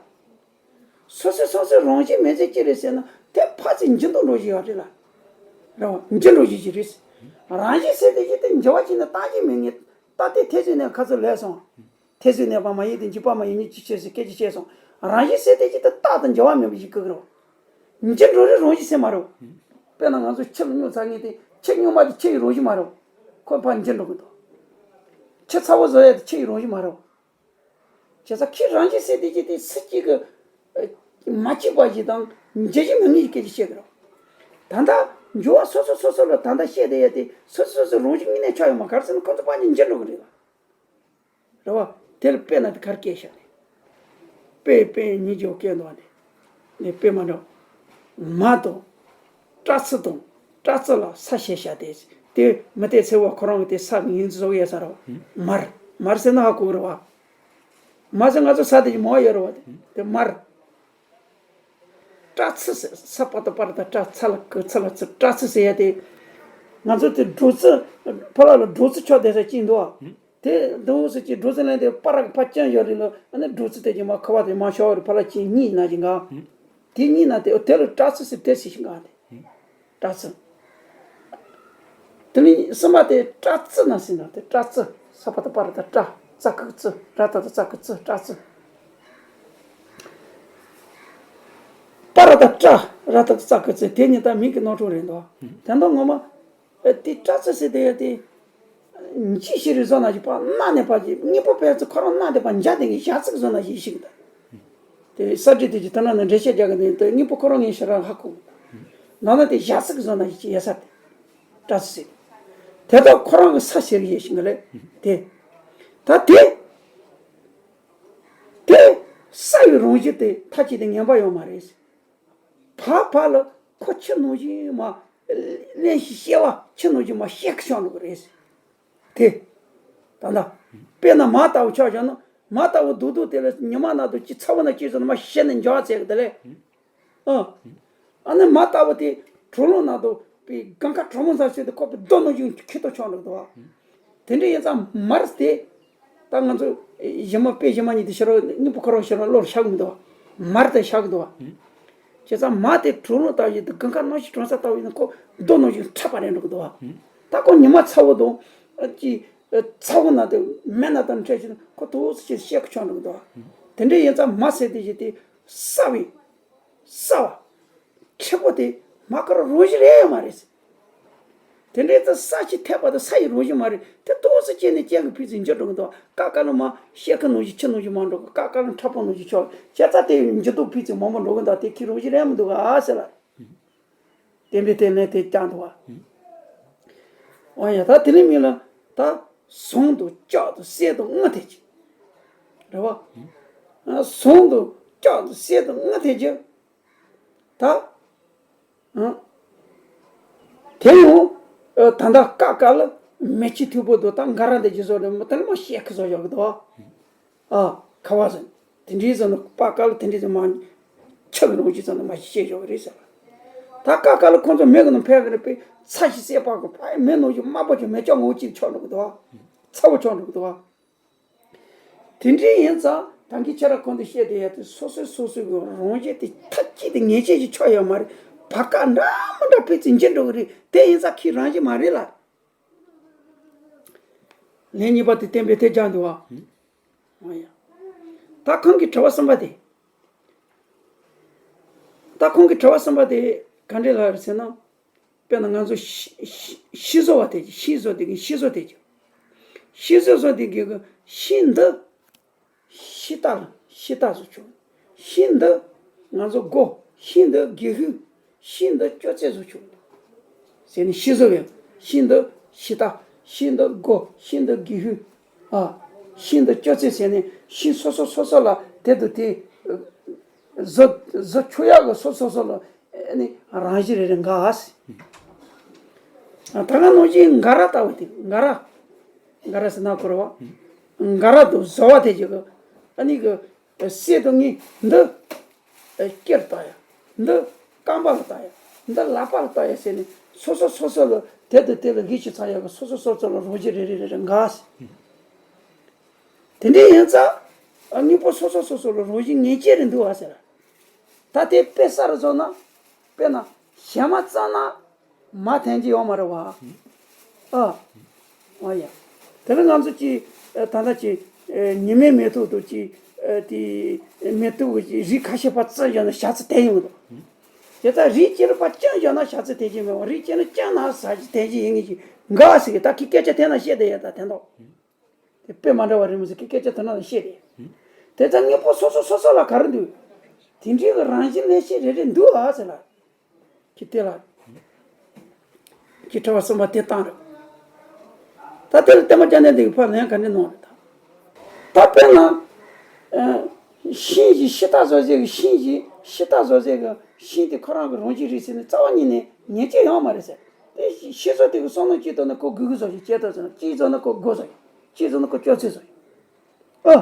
སོ་སོ་སོ་སོའི་རང་བཞིན་མིང་ཚིག་ཅི་རེད་ཟེར་ན་དེ་ཕར་ཚུར་འགྱུར་ལྡོག་འགྲོ་བཞིན་ཡོད་རེད་ལ། རེད་བ། འགྱུར་འགྲོ་བཞིན་ཅིག་རེད། རང་བཞིན་ཟེར་དེ་ཅི་དེ་འགྱུར་བ་ཅིག་ནི་རྟག་གཅིག་མི་ངེས། ད་ལྟའི་འཐད་རྩོད་ནས་ཁ་ཚུར་ལས་སོང་། འཐད་རྩོད་གནས་པ་མ་ཡིན་ཏེ་འཇིག་པ་མ་ཡིན་གཉིས་ཀྱི་ཕྱིར་ཟེར་སྐད་ཆ་བཤད་སོང་། རང་བཞིན་ཟེར་དེ་ཅི་དེ་རྟག་ཏུ་འགྱུར་བ་མེད་པ་ཞིག་གི་རེད། འགྱུར་འགྲོ་རེ་རང་བཞིན་ཟེར་མ་རེད། དཔེར་ན་ང་ཚོ་ཆུ་ལ་སྙོག་ཚར་ངེས་ཏེ་ཆུ་སྙོག་མ་དེ་ཆུ་ཡི་རང་བཞིན་མ་རེད། ཁོ་ཕར་འགྱུར་འགྲོ་གི་འདུག་ཆུ་ཚ་བོ་བཟོ་ཡ་དེ་ཆུ་ཡི་རང་བཞིན་མ་རེད། བྱས་ཙང་ཁོའི་རང་བཞིན་ཟེར་དེ་ཅི་དེ་སུ་གཅིག་གི་མ་གཅིག་པ་ཞིག་དང་འགྱུར་བཞིན་མི་ངེས་ཀྱི་སྐད་ཆ་བཤད་ཀྱི་རེད། ད་ལྟ་འགྱུར་བ་སོ་སོ་སོ་སོ་ལ་ད་ལྟ་བཤད་བསྡད་ཡ་དེ་སོ་སོ་སོ་སོའི་རང་བཞིན་དངོས་གནས་ཆགས་ཡོད་མ་ག་རེ་ཟེར་ན་ཁོ་ཚོ་ཕར་ཚུར་འགྱུར་འགྲོ་གི་རེད་ལ། རེད་བ། དེ་ལ་དཔེར་ན་དེ་ག་རེ་སྐད་བཤད་ནས། དཔེ་དཔེ་ཉིད་ཀྱང་སྐད་འདུག་བ་ནས། ནས་དཔེ་མ་འགྲོ། མ་དང་། སྤྲ་ཚིལ་དང་། སྤྲ་ཚིལ་ལ་ས་ཞེས་བྱ་སྟེ། དེ་མི་ལྟའི་ཚེ་བ་ཁོ་རང་གི་དེ་ས་གི་ཡིན་ཚུལ་ཡོད་ས་རེད་བ། མར། མར་ཟེར་ན་ཧ་གོ་གི་རེད་བ། མར་ཟེར་ང་ཚོ་ས་དེ་ཅི་མང་ཡོད་རེད་བ། དེ་མར། སྤྲ་ཚིལ་ཟེར་ས་པ་ཏ་པ་ར་ཏ་སྤྲ་ཚ་ལ་ཀི་ཚི་ལ་ཚི་སྤྲ་ཚིལ་ཟེར་ཡ་དེ། ང་ཚོ་དེ་སྒྲོ་ཙི། ཕ་ལ་ལ་སྒྲོ་ཙི་ཆོག་བསྡད་ས་གཅིག་འདུག་ཨ། དེ་འདུག་ཟེར་གྱི་སྒྲོ་ཙི་ལེན་དེ་པ་ར་གི་ཕ་ཅན་ཡོད་རེད་ལ་ཨ་ནི་སྒྲོ་ཙི་དེ་གྱི་མ་ཁ་བ་དེ་མ་ཤོར་བ་རེད་ཕ་ལ་གཅིག་གཉིས་ན་གྱི་འགའ། དེ་གཉིས་ན་དེ་དེ་ལ་སྤྲ་ཚིལ་ཟེར་དེ་ཟེར་ཞིག་འགའ་དེ། སྤྲ་ཚིལ། དེ་ནས་གསུམ་པ་དེ་སྤྲ་ཚི་ན་ཟེར་ན་དེ་སྤྲ་ཚི། ས་པ་ཏ་པ་ར་ཏ་སྤྲ། ཙ་ཀི་ཙི། ར་ཏ་ཏ་ཙ་ཀི་ཙི། སྤྲ་ཚི། པ་ར་ཏ་སྤྲ། ར་ཏ་ཏ་ཙ་ཀི་ཙི། དེ་གཉིས་ད་མིང་གི་རྣམ་གྲངས་རེད་འདུག་དེ་འདྲ་ངོ་མ། ཨ་དེ་སྤྲ་ཚི་ཟེར་དེ་ཡ་དེ། འཇིགས་ཤིང་རེ་བཟོ་ན་ཞིག་པ་སྣ་ནས་པ་ཞིག་སྙིང་པོ་ཕལ་ཆེར་ཁོ་རང་སྣ་དེ་པ་འཇའ་དེ་གི་ཞག་ཚིག་བཟོ་ན་ཞིག་ཞིག་ད། དེ་ས་བྲིས་དེ་ཅི་ཐ་ན་ནི་འགྲེལ་བཤད་རྒྱག་གི་འདུག་དེ་སྙིང་པོ་ཁོ་རང་ངས་ཞེ་དྲག་ཧ་གོ། ནང་ན་དེ་ཞག་ཚིག་བཟོ་ན་ཞིག་ཅི་ཡ་ས་དེ། སྤྲ་ཚི་ཟེར། དེ་དག་ཁོ་རང་གི་ས་ཟེར་གི་ཡོད་ཞིག་གི་རེད། དེ། ད་དེ། དེ། ས་ཡི་རང་བཞིན་དེ་མཐའ་གཅིག་ཏུ་ངན་པ་ཡོད་མ་རེད། བག་ཕ་ལ་ཁོ་ཆུ་ནང་བཞིན་མ། བརླན་ཞིང་གཤེར་བ་ཆུ་ནང་བཞིན་མ་གཤེར་གི་ཆགས་འགྲོ་གི་རེད། དེ། ད་ལྟ། དཔེར་ན་མ་ལྟ་བུ་ཆགས་བཞག་ན་མ་ལྟ་བུ་རྡོག་རྡོག་དེ་ལ་ཉི་མ་ནང་དུ་ཅི་ཚ་བོ་ན་ཅི་ཟེར་ན་མ་གཤེར་ནས་འཇོག་ཚད་གི་དེ་ལས། ཨ། ཨ་ནི་མ་ལྟ་བུ་དེ་གྲོ་ལོང་ནང་དུ་པའི་སྒང་ཁ་གྲང་མོ་ཟ་བྱས་ཏེ་ཁོ་པའི་རྡོ་ནང་བཞིན་ཁྱི་ཏོ་ཆགས་འགྲོ་གི་འདུག་བ། དེ་འདྲ་ཡིན་ཙང་མར་དེ། ད་ང་ཚོ་གཞི་མ་དཔེ་གཞི་མ་གཉིས་དེ་ཕྱི་རོལ་སྙིང་པོ་ཁོ་རང་ཕྱི་རོལ་བློར་ཤར་གི་མི་འདུག་བ། མར་དེ་ཤར་གི་འདུག་བ། བྱས་ཙང་མར་དེ་གྲོ་ལོང་ལྟ་བུ་ཡིན་དུས་སྒང་ཁ་ནང་བཞིན་གྲང་ས་ལྟ་བུ་ཡིན་ན་ཁོ་རྡོ་ནང་བཞིན་འཁྲབ་པ་རེད་འགྲོ་གི་འདུག་བ། ད་ཁོ་ཉི་མ་ཚ་བོ་དང་། ཨ་ཅི། ཨ་ཚ་བོ་ན་དེ་མེ་ན་དང་འཕྲད་ཕྱིན་ཁོ་ཏོག་ཙམ་ཅིག་གཤེར་གི་ཆགས་འགྲོ་གི་འདུག་བ། དེ་འདྲ་ཡིན་ཙང་མར་ཟེར་དེ་བཞིན་དེ་སྲ་བའི། སྲ་བ། མཁྲེགས་པོ་དེ་མར་ཁོ་རང་རང་བཞིན་རེད་ཡོད་མ་རེད། དེ་འདྲའི་ཚེ་ས་ཕྱི་ཐེག་པ་དང་ས་ཡི་རང་བཞིན་མ་རེད་དེ་ཏོག་ཙམ་སྐྱེས་ནས་སྐྱེ་གི་ཕི་ཚིག་འགྱུར་འགྲོ་གི་འདུག་ཀ་ཀ་ལ་མ་གཤེར་ཁུ་ནང་བཞིན་ཆུ་ནང་བཞིན་མ་འགྲོ་གི་ཀ་ཀ་ལ་འཁྲབ་པོ་ནང་བཞིན་ཆོག་བྱས་ཙང་དེ་འགྱུར་ལྡོག་ཕི་ཚིག་མང་པོ་འགྲོ་གི་འདུག་དེ་ཁོའི་རང་བཞིན་རེད་མི་འདུག་ག་ཟེར་ལ། བསྟན་པའི་རྟེན་ལས་དེ་བསྐྱངས་འདུག་བ། འོ་ཡ་ད་དེ་ལས་མིན་ལ་ད་ཟངས་དང་ལྕགས་དང་གསེར་དང་དངུལ་དེ་ཅི། རེད་བ། ཟངས་དང་ལྕགས་དང་གསེར་དང་དངུལ་དེ་ཅི། ད། ཨ། དེ་ཡང་། ཨ། ད་ལྟ་ཀ་ཀ་ལ་མེ་ལྕེ་མཐུག་པོ་དང་ད་འགའ་ར་འདི་ཅི་བཟོ་རེད་མོ་དེ་ལ་མ་ཤེས་ཁི་བཟོ་བཞག་གི་འདུག་ཨ། ཁ་བ་ཟེར། དེ་འདྲའི་ཟེར་ན་པ་ཀ་ལ་དེ་འདྲའི་ཟེར་མ། ཆག་གི་རང་བཞིན་ཟེར་ན་མ་ཤེས་བཞག་གི་རེད་ཟེར། ད་ཀ་ཀ་ལ་ཁོང་ཚོ་མེ་གི་ནང་ཕེབས་གི་རེད་པས་ཚ་ཞིག་སེ་པ་གི་པ་མེ་ནང་བཞིན་དམར་པོ་ཅིག་མེ་ལྕགས་ངོ་ཅིག་ཆགས་འགྲོ་གི་འདུག་ཨ། ཚ་བོ་ཆགས་འགྲོ་གི་འདུག་ཨ། དེ་འདྲའི་ཡིན་ཙང་ད་གིན་ཁྱེད་རང་གོང་དུ་བཤད་དེ་ཡ་དེ་སོ་སོའི་སོ་སོའི་གི་རང་བཞིན་དེ་མཐའ་གཅིག་ཏུ་ངེས་ཅན་ཞིག་ཆགས་ཡོད་མ་རེད། བར་སྐབས་འདྲ་མི་འདྲ་སྤུས་ཚད་འགྱུར་འགྲོ་གི་རེད་དེ་ཡིན་ཙང་ཁོའི་རང་བཞིན་མ་རེད་ལ། ལན་གཉིས་པ་དེ་བསྟན་པའི་དེ་སྦྱངས་འདུག་བ། ཨོ་ཡ། ད་ཁོང་གི་དྲི་བ་གསུམ་པ་དེ། ད་ཁོང་གི་དྲི་བ་གསུམ་པ་དེ་ག་འདྲས་ལ་རེད་ཟེར་ན། དཔེར་ན་ང་ཚོ་ཤིང་ཤིང་བཟོ་བ་དེ་ཀྱི་ཤིང་བཟོ་དེ་ཀྱི་ཤིང་བཟོ་དེ་ཀྱི། ཤིང་བཟོ་བཟོ་དེ་ཀྱི་ཤིང་འདི། ཤིང་རྟ་ལ་ཤིང་རྟ་བཟོ་ཆོག་ཤིང་འདི་ང་ཚོ་སྒོ། ཤིང་འདི་སྒེའུ་ཁུང་། ཤིང་འདི་ཅོག་ཙེ་བཟོ་ཆོག་ཟེར་ནས་ཤིང་བཟོ་བའི་ཤིང་འདི་ཤིང་རྟ། ཤིང་འདི་སྒོ། ཤིང་འདི་སྒེའུ་ཁུང་། ཨ། ཤིང་འདི་ཅོག་ཙེ་ཟེར་ནས་ཤིང་སོ་སོ་སོ་སོ་ལ་དེ་དང་དེ། བཟོ་བཟོ་ཆོག་ཡག་གི་སོ་སོ་སོ་ལ་ཨ་ནི་རང་བཞིན་རེ་རེ་འགའ་ཟེར། ད་ག་ནང་བཞིན་འགའ་ར་ལྟ་བུ་དེ་འགའ་ར། འགའ་ར་ཟེར་ན་གོ་ར་བ། འགའ་ར་དང་བཟོ་བ་དེ་ཅིག་གི་ཨ་ནི་གི་ གསེར་དང་དངུལ་འདི་སྐེར་བཏགས་ཡ། འདི་རྐང་པ་ལ་བཏགས་ཡ། འདི་ལག་པ་ལ་བཏགས་ཡ་ཟེར་ནས་སོ་སོ་སོ་སོ་ལ་དེ་དང་དེ་ལ་གཞི་ཆེ་ཚང་ཡ་གི་སོ་སོ་སོ་སོ་ལ་རང་བཞིན་རེ་རེ་རེ་རེ་འགག་ཟེར། དེ་འདྲ་ཡིན་ཙང་དངོས་པོ་སོ་སོ་སོ་སོ་ལ་རང་བཞིན་ངེས་ཅན་རེ་འདུག་བ་ཟེར། ད་དེ་དཔེ་གསར་བཟོ་ན། དཔེར་ན་ཞལ་མ་བཙེམས་ན་མ་འཐེན་གྱི་ཡོད་མ་རེད་བ། ཨ། ཨ་ཡ། དེ་ལ་ང་ཚོ་ཅིག་ད་ལྟ་ཅིག་ཉི་མའི་མེ་ཏོག་དང་ཅིག་དེ་མེ་ཏོག་གི་རིགས་ཁ་ཤས་པ་བཙེམས་བཞག་ན་ཞལ་ཚ་འཐེན་ཡོང་གི་འདུག་དེ་ལྟར་རིགས་གཅིག་པ་བཙེམས་བཞག་ན་ཞལ་ཚ་འཐེན་གྱི་མེད་པ། རིགས་གཅིག་ནི་བཙེམས་ན་ཞལ་ཚ་འཐེན་གྱི་ཡིན་ངེས་ཀྱི་འགའ་ཞིག་གིས་ད་ཁི་སྐད་ཆ་དེ་ན་བཤད་བསྡད་ཡོད་ད་དེ་འདུག་དེ་དཔེ་མ་འདྲ་བ་རེད་མོ་ཟེར་གི་སྐད་ཆ་དེ་ན་བཤད་དེ། དེ་ཙང་དངོས་པོ་སོ་སོ་སོ་སོ་ལ་ག་རེ་འདུག་དེ་འདྲའི་གི་རང་བཞིན་ལས་ཤེས་རེ་རེ་འདུག་ཨ་ཟེར་ལ། ཁྱི་དེ་ལ། ཁྱི་དྲི་བ་གསུམ་པ་དེ་བཏང་རེད། ད་དེ་ལ་བསྟན་པ་སྐྱོན་ནས་འདི་གི་ཕར་ལན་ག་འདྲ་གནང་རེད་ད། ད་དཔེར་ན། ཤིང་ཞིག་ཤི་རྟ་བཟོ་ཟེར་གི་ཤིང་ཞིག་ཤི་རྟ་བཟོ་ཟེར་གི་ཤིང་དེ་ཁོ་རང་གི་རང་བཞིན་རེད་ཟེར་ནས་རྩ་བ་ཉིད་ནས་ངེས་ཅན་ཡོད་མ་རེད་ཟེར། དེ་ཤི་བཟོ་དེ་གི་བསམ་བློ་གཅིག་གཏོང་ན་ཁོ་དགོས་གི་བཟོ་ཞིག་བྱེད་ཐུབ་ཟེར་ན་གཅིག་བཟོ་ན་ཁོ་དགོས་བཟོ་ཞིག་གཅིག་བཟོ་ན་ཁོ་སྐྱོ་ཚོད་བཟོ་ཞིག་ཨ།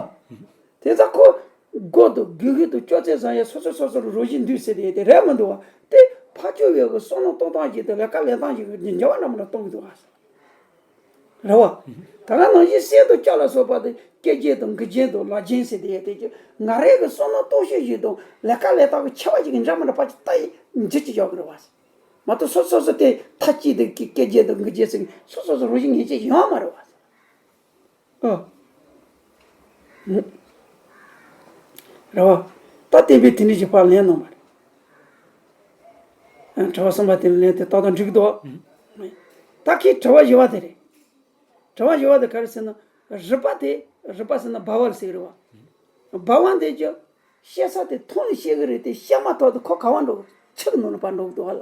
དེ་ཚ་ཁོ། སྒོ་དང་དགེ་སྒོ་དང་སྐྱོ་ཚད་ཟ་ཡ་སོ་སོ་སོ་སོར་རང་བཞིན་འདུས་ཟེར་དེ་དེ་རེད་མི་འདུག་བ། དེ་ཕར་ཕྱོགས་ཡོད་གི་བསམ་བློ་གཏོང་སྟངས་ཤིག་དང་ལས་ཀ་ལས་སྟངས་ཤིག་གི་འབྱེད་པ་འདྲ་མི་འདྲ་གཏོང་གི་འདུག་བ། རེད་བ། ད་ག་ནང་བཞིན་སེམས་དང་ལྕགས་ལ་སོགས་པ་དེ་སྐད་ཅན་དང་མགུལ་ཅན་དང་ལག་ཅན་ཟེར་དེ་ཡ་དེ་ཀྱི་ང་རའི་གི་བསམ་བློ་གཏོང་ཤེས་ཤིག་དང་ལས་ཀ་ལས་སྟངས་ཀྱི་ཁྱད་པར་ཅིག་གི་འདྲ་མི་འདྲ་པ་ཅིག་ལྟ་ཡི་འཇུ་ཅིག་ཡོད་གི་རེད་བ། མ་གཏོགས་སོ་སོ་སོ་དེ་མཐའ་གཅིག་དེ་སྐད་ཅན་དང་མགུལ་ཅན་ཟེར་གི་སོ་སོ་སོ་རང་བཞིན་ངེས་ཅན་ཡོད་མ་རེད་བ། ཨོ། རེད་བ། ད་བསྟན་པའི་དེ་འདྲ་ཞིག་ཕར་ལན་གནང་བ་རེད། དྲི་བ་གསུམ་པ་དེ་ལན་དེ་ཏག་ཏག་འགྲིག་གི་འདུག་ད་ཁྱེད་དྲི་བ་བཞི་བ་དེ་རེད། དྲི་བ་བཞི་བ་དེ་ག་རེ་ཟེར་ན། རུས་པ་དེ་རུས་པ་ཟེར་ན་སྦ་བ་ལ་ཟེར་གི་རེད་བ། སྦ་བ་འདི་ཀྱི་བཤད་ས་དེ་ཐོག་ནས་བཤད་གི་རེད་དེ་བཤད་མ་ཐག་ཏུ་ཁོ་ག་བ་འགྲོ་ཆུ་གི་ནང་ལ་ཕར་འགྲོ་གི་འདུག་བ་ལ།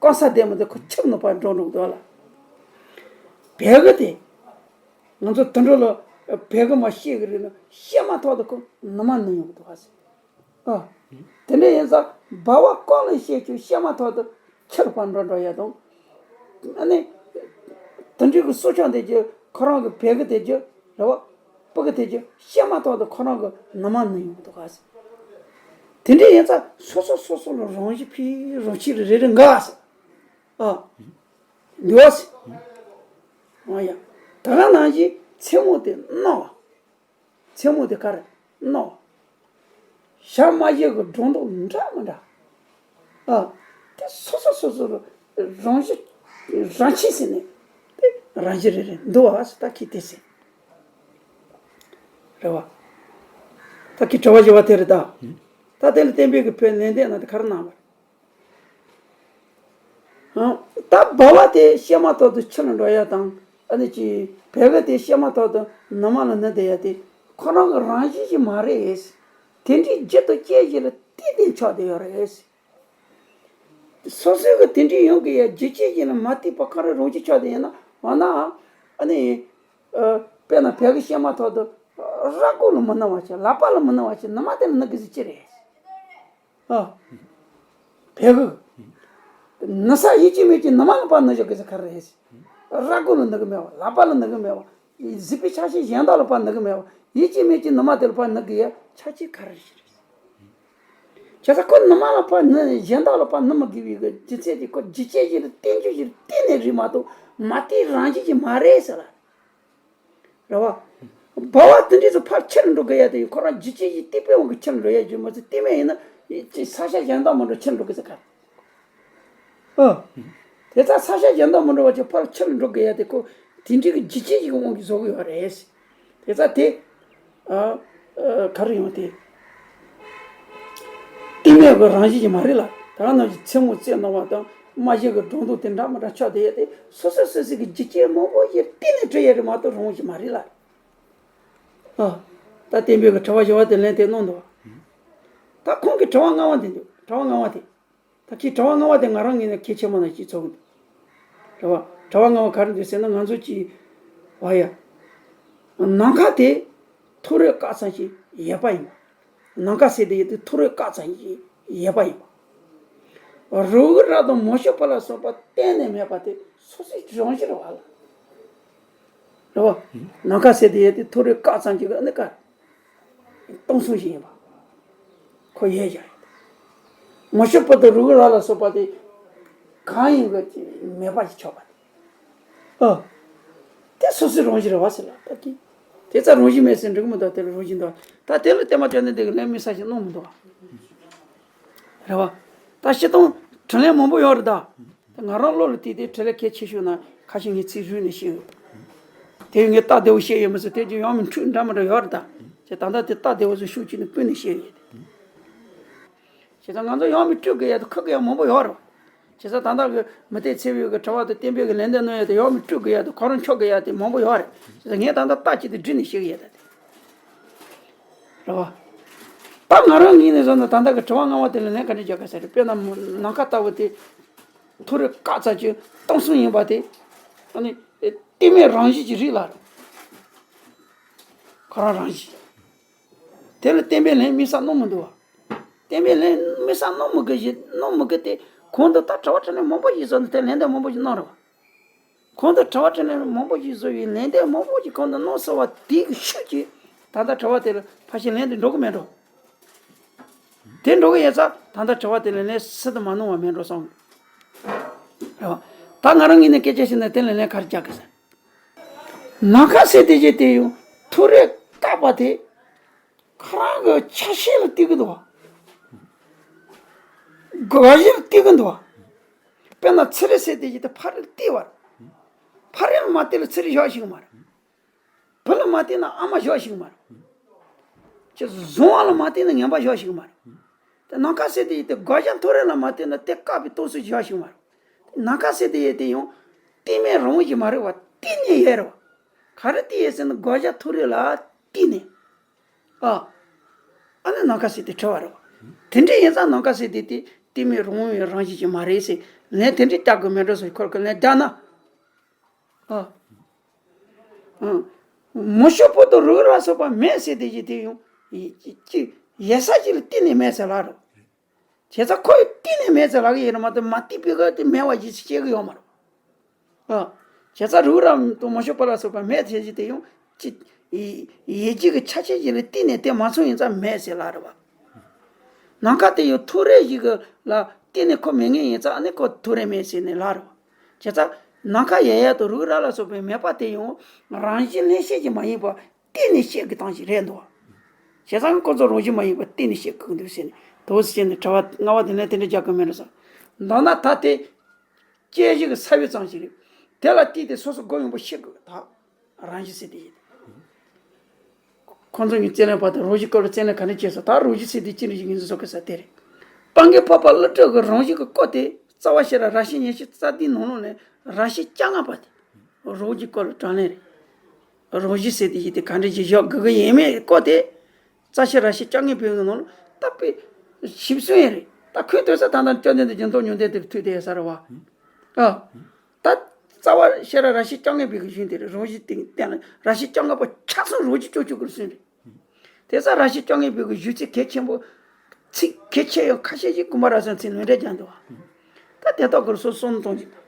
གང་ས་བདེ་མོ་དེ་ཁོ་ཆུ་ནུབ་པར་འགྲོ་འགྲོ་འདུག་ལ། བལ་གི་དེ། ང་ཚོ་དུད་འགྲོ་ལ་བལ་གི་མ་ཤེས་གི་རེད་ན་ཤེས་མ་ཐག་ཏུ་ཁོ་ནུ་མ་ནུ་ཡོང་གི་འདུག་ཨ་ཟེར། ཨ། དེ་འདྲ་ཡིན་ཙང་སྦ་བ་ཀོ་ལ་ཤེས་ཁྱོད་ཤེས་མ་ཐག་ཏུ་ཁྱི་ལ་ཕར་འགྲོ་འགྲོ་ཡ་དང་། ཨ་ནི། དུད་འགྲོ་གི་སྲོག་ཆགས་དེ་ཀྱི་ཁོ་རང་གི་བལ་གི་དེ་ཀྱི་རེད་བ། སྤུ་གུ་དེ་ཀྱི་བཤད་མ་ཐག་ཏུ་ཁོ་རང་གི་ནུ་མ་ནུ་ཡོང་གི་འདུག་ག་ཟེར། དེ་འདྲ་ཡིན་ཙང་སོ་སོ་སོ་སོ་ལ་རང་བཞིན་ཕི་རང་ཆས་རེ་རེ་འགའ་ཟེར། ཨ། འདུག་ག་ཟེར། ཨ་ཡ། ད་ག་ནང་བཞིན་མཚན་མོ་དེ་སྣང་བ། མཚན་མོ་དེ་ག་རེ་སྣང་བ། ཞག་མ་ཞིག་གི་སྒྲོ་འདོགས་འདྲ་མི་འདྲ། ཨ། དེ་སོ་སོ་སོ་སོ་ལ་རང་བཞིན་རང་ཆས་ཟེར་ནས་དེ་རང་བཞིན་རེ་རེ་འདུག་བ་ཟེར་ད་ཁྱི་དེ་ཟེར། རེད་བ། ད་ཁྱི་དྲི་བ་བཞི་བ་དེ་རེད་ད། ད་དེ་ལ་བསྟན་པའི་གི་བོད་ལན་འདེབས་ན་དེ་ག་རེ་གནང་བ་རེད། ཨ། ད་སྦ་བ་དེ་བཤད་མ་ཐག་ཏུ་ཆུ་ལ་འགྲོ་ཡ་དང་ཨ་ནི་ཅི་བལ་གི་དེ་བཤད་མ་ཐག་ཏུ་ནུ་མ་ལ་ནུ་བསྡད་ཡ་དེ་ཁོ་རང་གི་རང་བཞིན་ཞིག་མ་རེད། དེ་འདྲའི་རྒྱུ་དང་རྐྱེན་ཞིག་ལ་བརྟེན་ནས་ཆགས་བསྡད་ཡོད་རེད། སོ་སོའི་གི་དེ་འདྲའི་ཡོང་གི་ཡ་རྒྱུ་རྐྱེན་ཞིག་ལ་མ་བརྟེན་པར་གང་རུང་རང་བཞིན་ཆགས་བསྡད་ཡོད་ན་འོ་ན་ཨ་ནི་ཨ། དཔེར་ན་བལ་གི་བཤད་མ་ཐག་ཏུ་ར་མགོ་ལ་མི་ནུ་བ་ཅིག་ལག་པ་ལ་མི་ནུ་བ་ཅིག་ནུ་མ་དེ་ལ་ནུ་གི་ཟེར་ཅི་རེད། ཨ། བལ་གི། ནུ་ས་ཡིད་ཀྱི་མེད་ཀྱི་ནུ་མ་ལ་ཕར་ནུ་ཞོག་གི་ཟེར་ག་རེ་རེད། ར་མགོ་ལ་ནུ་གི་མེད་པ། ལག་པ་ལ་ནུ་གི་མེད་པ། གཟིགས་པའི་ཆ་ཤས་གཞན་དག་ལ་ཕར་ནུ་གི་མེད་པ། ཡིད་ཀྱི་མེད་ཀྱི་ནུ་མ་དེ་ལ་ཕར་ནུ་གི་ཡ་ཆ་ཅི་ག་རེ་རེད། བྱས་ཙང་ཁོ་ནུ་མ་ལ་ཕར་ནུ་གཞན་དག་ལ་ཕར་ནུ་མི་དགོས་པའི་གི་རྒྱུ་མཚན་དེ་ཁོ་རྒྱུ་རྐྱེན་ཞིག་ལ་བརྟེན་རྒྱུ་ཞིག་ལ་བརྟེན་ནས་རེད་མ་གཏོགས་མ་བརྟེན་རང་བཞིན་གྱིས་མ་རེད་ཟེར་ལ། རེད་བ། སྦ་བ་དེ་འདྲས་སུ་ཕར་ཆུ་ལ་འགྲོ་དགོས་ཡ་དེ་ཁོ་རང་རྒྱུ་རྐྱེན་ཞིག་བརྟེན་པའི་དབང་གིས་ཆུ་ལ་འགྲོ་ཡ་ཡོད་མ་ཚད་བརྟེན་མེད་ཡིན་ན་ས་ཆ་གཞན་དག་མ་འགྲོ་ཆུ་ལ་འགྲོ་དགོས་ཟེར་ག་ཨ། དེ་ལྟར་ས་ཆ་གཞན་དག་མ་འགྲོ་བ་ཅིག་ཕར་ཆུ་ལ་འགྲོ་དགོས་ཡ་དེ་ཁོ་དེ་འདྲའི་གི་རྒྱུ་རྐྱེན་ཞིག་གི་དབང་གིས་བཟོ་གི་ཡོད་རེད། དེ་ལྟར་དེ། ཨ། ཨ། ག་རེ་ཡོང་དེ། བརྟེན་མེད་པའི་རང་བཞིན་གྱིས་མ་རེད་ལ། ད་ག་ནང་བཞིན་མཚན་མོ་རྩེ་གནང་བ་དང་རྨ་བྱའི་གི་སྒྲོ་འདོགས་དེ་འདྲ་མི་འདྲ་ཆགས་བསྡད་ཡ་དེ་སོ་སོ་སོ་སོ་གི་རྒྱུ་རྐྱེན་མང་པོ་ཞིག་བརྟེན་ནས་གྲུབ་ཡ་རེད་མ་གཏོགས་རང་བཞིན་མ་རེད་ལ། ཨ། ད་བསྟན་པའི་གི་དྲི་བ་བཞི་བ་དེ་ལན་དེ་གནང་འདུག་ད་ཁོང་གི་དྲི་བ་ལྔ་བ་དེ་འདུག་དྲི་བ་ལྔ་བ་དེ། ད་ཁྱེད་དྲི་བ་ལྔ་བ་དེ་ང་རང་ངོས་ནས་གལ་ཆེན་པོ་ནང་གཅིག་ཚོར་གི་འདུག་རེད་བ། དྲི་བ་ལྔ་བ་ག་རེ་འདུག་ཟེར་ན་ང་ཚོ་གཅིག་བ་ཡ། ནམ་མཁའ་དེ་ཐོ་རེ་སྐར་ཙམ་ཞིག་ཡོད་པ་ཡིན་པ། ནམ་མཁའ་ཟེར་དེ་ཡོད་དེ་ཐོ་རེ་སྐར་ཙམ་ཞིག་ཡོད་པ་ཡིན་པ། རོ་གི་ར་དང་མ་ཤོ་པ་ལ་སོགས་པ་གཏན་ནས་མེད་པ་དེ་སོ་སོའི་རང་བཞིན་རེད་བ་ལ། རེད་བ། ནམ་མཁའ་ཟེར་དེ་ཡོད་དེ་ཐོ་རེ་སྐར་ཙམ་ཞིག་གི་ཨ་ནི་སྐར། སྟོང་གསུམ་ཞིག་ཡིན་པ། ཁོ་ཡས་བཞག་ཡོད། མུ་ཤུ་པུ་ཏི་རུ་གུ་ར་ལ་སོགས་པ་དེ་གང་ཡིན་གྱི་མེད་པ་ཞིག་ཆགས་པ་དེ། ཨ། དེ་སོ་སོའི་རང་བཞིན་རེད་བ་ཟེར་ལ་ད་དེ། དེ་ཙམ་རང་བཞིན་མེད་ཟེར་འགྲིག་གི་མི་འདུག་དེ་ལ་རང་བཞིན་འདུག་ད་དེ་ལ་བརྟེན་པ་བྱས་ནས་འདི་གི་ལན་མི་ས་ཞིག་གནང་མི་འདུག་རེད་བ། ད་སྤྱིར་བཏང་དྲིས་ལན་མང་པོ་ཡོད་རེད་ད། ད་ང་རང་བློ་ལ་བལྟས་ཏེ་དྲིས་ལན་གལ་ཆེ་ཤོས་ན་ཁ་ཤས་ངས་ཚིག་རུས་ནས་བཤད་ཡོད། དེ་ངས་སྟབས་བདེ་བོ་བཤད་ཡོད་མི་སྲིད་དེ་ཀྱི་ཡང་མི་འཁྲུག་འདྲ་མི་འདྲ་ཡོད་རེད་ད། ཅེས་ད་ལྟ་དེ་སྟབས་བདེ་བོ་ཟིག་ཤོད་ཀྱི་ནས་སྤུན་ནས་བཤད་ཡོད། བྱས་ཙང་ང་ཚོ་ཡང་མི་སྤྲོད་དགོས་ཡ་དང་ཁུར་དགོས་ཡ་མང་པོ་ཡོད་རེད། བྱས་ཙང་ད་ལྟ་གི་མུ་སྟེགས་ཚེ་འཕེལ་གྱི་དྲི་བ་དང་བསྟན་འཕེལ་གྱི་ལན་འདེབས་གནང་ཡ་དང་ཡང་མི་སྤྲོད་དགོས་ཡ་དང་ཁོ་རང་ཆོག་དགོས་ཡ་དེ་མང་པོ་ཡོད་རེད། བྱས་ཙང་ངས་ད་ལྟ་རྟགས་ཅིག་དེ་བསྒྲིགས་ནས་བཤད་གི་ཡ་ད་དེ། རེད་བ། ད་ང་རང་ངོས་ནས་བཟོ་ན་ད་ལྟ་གི་དྲི་བ་ལྔ་པ་དེ་ལ་ལན་ག་འདྲ་རྒྱག་དགོས་ས་རེད། དཔེར་ན་ནམ་མཁའ་ལྟ་བུ་དེ་མཐོ་རིས་བཀག་ཙམ་གྱི་སྟོང་གསུམ་ཡིན་པ་དེ། ཨ་ནི་གཏི་མུག་རང་བཞིན་གྱི་རིགས་ལ་རེད། ཁོ་རང་རང་བཞིན། དེ་ལ་བསྟན་པའི་ལན་དམིགས་བསལ་གནང་མི་འདུག་བ། བསྟན་པའི་ལན་དམིགས་བསལ་གནང་མི་དགོས་ཞེས་གནང་མི་དགོས་ཏེ། གོང་དུ་ད་དྲི་བ་དྲིས་ལན་མང་པོ་ཞིག་བཟོས་ནས་དེ་ལན་འདེབས་མང་པོ་ཞིག་གནང་རེད་བ། གོང་དུ་དྲི་བ་དྲིས་ལན་མང་པོ་ཞིག་བཟོས་པའི་ལན་འདེབས་མང་པོ་ཞིག་གོང་དུ་གནང་ཟེར་བ་དེའི་ཤུགས་ཀྱིས་ད་ལྟ་དྲི་བ་དེ་ལ་ཕལ་ཆེར་ལན་དེ་འགྲོ་གི་མེད་འགྲོ། དེ་འགྲོ་གི་ཡོད་ཙང་ད་ལྟ་དྲི་བ་དེ་ལ་ལན་སུ་དང་མ་གནང་བ་མེད་འགྲོ་བསམ་གི། རེད་བ། ད་ང་རང་ངོས་ནས་སྐད་ཆ་བཤད་ན་དེ་ལ་ལན་ག་རེ་རྒྱག་གི་ཟེར། ནམ་མཁའ་ཟེར་དེ་ཅིག་དེ་ཡང་མཐོ་རིས་བཀག་པ་དེ། ཁོ་རང་གི་ཆ་ཤས་ལ་བལྟས་ཀྱི་འདུག་བ། དགོས་གཞི་ལ་བལྟས་ཀྱི་འདུག་བ། དཔེར་ན་ཚེ་རིང་ཟེར་དེ་ཅིག་དེ་ཕ་རི་ལ་བལྟས་པ་རེད། ཕ་རི་ལ་མ་བལྟས་ལ་ཚེ་རིང་ཞོག་ཤེས་ཀྱི་མ་རེད། བུ་ལ་མ་བལྟས་ན་ཨ་མ་ཞོག་ཤེས་ཀྱི་མ་རེད། ཅེས་བཟུང་བ་ལ་མ་བལྟས་ན་ངན་པ་ཞོག་ཤེས་ཀྱི་མ་རེད། དེ་ནམ་མཁའ་ཟེར་དེ་ཡིན་ཏེ་དགོས་ཡ་མཐོ་རིས་ལ་མ་བལྟས་ན་དེ་བཀག་པའི་སྟོབས་ཤུགས་ཞོག་ཤེས་ཀྱི་མ་རེད། ནམ་མཁའ་ཟེར་དེ་ཡིན་ཏེ་ཡང་གཏི་མུག་རང་བཞིན་མ་རེད་བ། བརྟེན་ནས་ཡོད་རེད་བ། ག་རེ་བརྟེན་ཡོད་ཟེར་ན་དགོས་ཡ་མཐོ་རིས་ལ་བརྟེན་ནས། ཨ། ཨ་ནི་ནམ་མཁའ་ཟེར་དེ་ཁྲི་བ་རེད་བ། དེ་འདྲ་ཡིན་ཙང་ནམ་མཁའ་ཟེར་དེ་དེ་གཏི་མུག་རང་བཞིན་རང་བཞིན་ཅིག་མ་རེད་ཟེར་ལན་དེ་འདྲ་རྒྱག་དགོས་མེད་འགྲོ་ཟེར་ཁོར་གི་ལན་བརྒྱབ་ན། ཨ། ཨ། མུ་ཤུ་པུ་ཏི་རུ་གུ་ར་ལ་སོགས་པ་མེད་ཟེར་དེ་ཅིག་དེ་ཡང་། ཡེ་ས་ཅིག་ལ་བརྟེན་ནས་མེད་ཟེར་ལབ་རེད། བྱས་ཙང་ཁོ་ཡི་བརྟེན་ནས་མེད་ཟེར་ལབ་གི་ཡིན་རེད་མ་གཏོགས་མ་བརྟེན་པའི་སྒང་དེ་མེད་པ་ཞིག་བཤད་གི་ཡོད་མ་རེད། ཨ། བྱས་ཙང་རུ་གུ་ར་དང་མུ་ཤུ་པུ་ལ་སོགས་པ་མེད་ཟེར་གྱི་དེ་ཡང་ཅི། ཡེ་ཡེ་ཤེས་ཀྱི་ཆ་ཤས་ཤིག་ལ་བརྟེན་ནས་དེ་མ་སོང་ཡིན་ཙང་མེད་ཟེར་ལབ་རེད་བ། ནམ་མཁའ་དེ་ཡང་མཐོ་རིས་ཤིག་གི་ལ་བརྟེན་ནས་ཁོ་མེད་མཁན་ཡིན་ཙང་ཨ་ནི་ཁོ་མཐོ་རིས་མེད་ཟེར་ནས་ལབ་རེད་བ། བྱས་ཙང་ནམ་མཁའ་ཡལ་ཡལ་དང་རུ་གུ་ར་ལ་སོགས་པའི་མེད་པ་དེ་ཡང་རང་བཞིན་ལྷན་སྐྱེས་ཀྱི་མ་ཡིན་པ། བརྟེན་ནས་བཤད་དགོས་སྟངས་ཤིག་རེད་འདུག་བྱས་ཙང་ཁོ་ཚོ་རང་བཞིན་མ་ཡིན་པ་བརྟེན་ནས་བཤད་དགོས་འདུག་ཟེར་ནས་དོགས་སུ་བྱས་ནས་དྲི་བ་ལྔ་པ་དེ་ལན་དེ་འདྲ་རྒྱག་གི་མེད་རེད་ཟེར། མདོར་ན་ད་དེ་དཔྱད་གཞི་གི་ས་བོན་ཙམ་ཞིག་རེད། དེ་ལ་བལྟས་ཏེ་སོ་སོ་མགོ་ཡོང་པོ་ཤེས་དགོས། ད་རང་བཞིན་ཟེར་དེ་ཡིན། ཁོང་ཚོ་གཉིས་རྩིས་ལེན་པ་དང་རང་བཞིན་སྐོར་ལ་རྩིས་ལེན་ག་འདྲ་བྱས་སོང་། ད་རང་བཞིན་ཟེར་དེ་ཅི་འདྲ་ཞིག་ཡིན་ཟེར་གི་ས་དེ་རེད། སྤང་གི་འཕགས་པ་ཀླུ་སྒྲུབ་ཀྱི་རང་བཞིན་གྱི་སྐོར་དེ་རྩ་བ་ཤེས་རབ་རབ་བྱུང་ཉེར་གཅིག་རྩ་བདུན་ནང་ལོགས་ནས་རབ་བྱུང་བཅོ་ལྔ་པ་དེ། རང་བཞིན་སྐོར་ལ་དྲང་ལན་རེད། རང་བཞིན་ཟེར་དེ་ཡིན་དེ་ག་འདྲ་ཞིག་བཞག་དགོས་ཀྱི་ཡིན་མིན་སྐོར་དེ། རྩ་ཤེས་རབ་བྱུང་བཅོ་ལྔའི་བོན་གྱི་ནང་ལ་ད་དཔེ་ཞིབ་སོང་ཡིན་རེད། ད་ཁོས་ལྟོས་ས་ད་ལྟ་བཅོམ་ལྡན་འདས་ཀྱི་མདོ་ཉུང་ལྡན་དེར་ཐུག་བསྡད་ཡོད་ས་རེད་བ། ཨ། ད་རྩ་བ་ཤེས་རབ་རབ་བྱུང་བཅོ་ལྔའི་བོན་གྱི་གཞུང་དེ་རེད། རང་བཞིན་སྟེང་བསྟན་ལ་རབ་བྱུང་བཅོ་ལྔ་པོ་ཆ་ཚང་རང་བཞིན་སྐྱོན་བཅུག་དགོས་གསུངས་རེད། དེ་ཙང་རབ་བྱུང་བཅོ་ལྔའི་བོན་གྱི་གཞུང་ཚིག་གལ་ཆེན་པོ། ཚིག་གལ་ཆེ་ཡང་ཁ་ཤས་ཤིག་ཀུན་མ་རབ་གསལ་མཚན་ལུང་འདྲེན་རྒྱག་འདུག་བ། ད་དེ་དག་གི་སོ་སོ་གཏོང་ཅིག་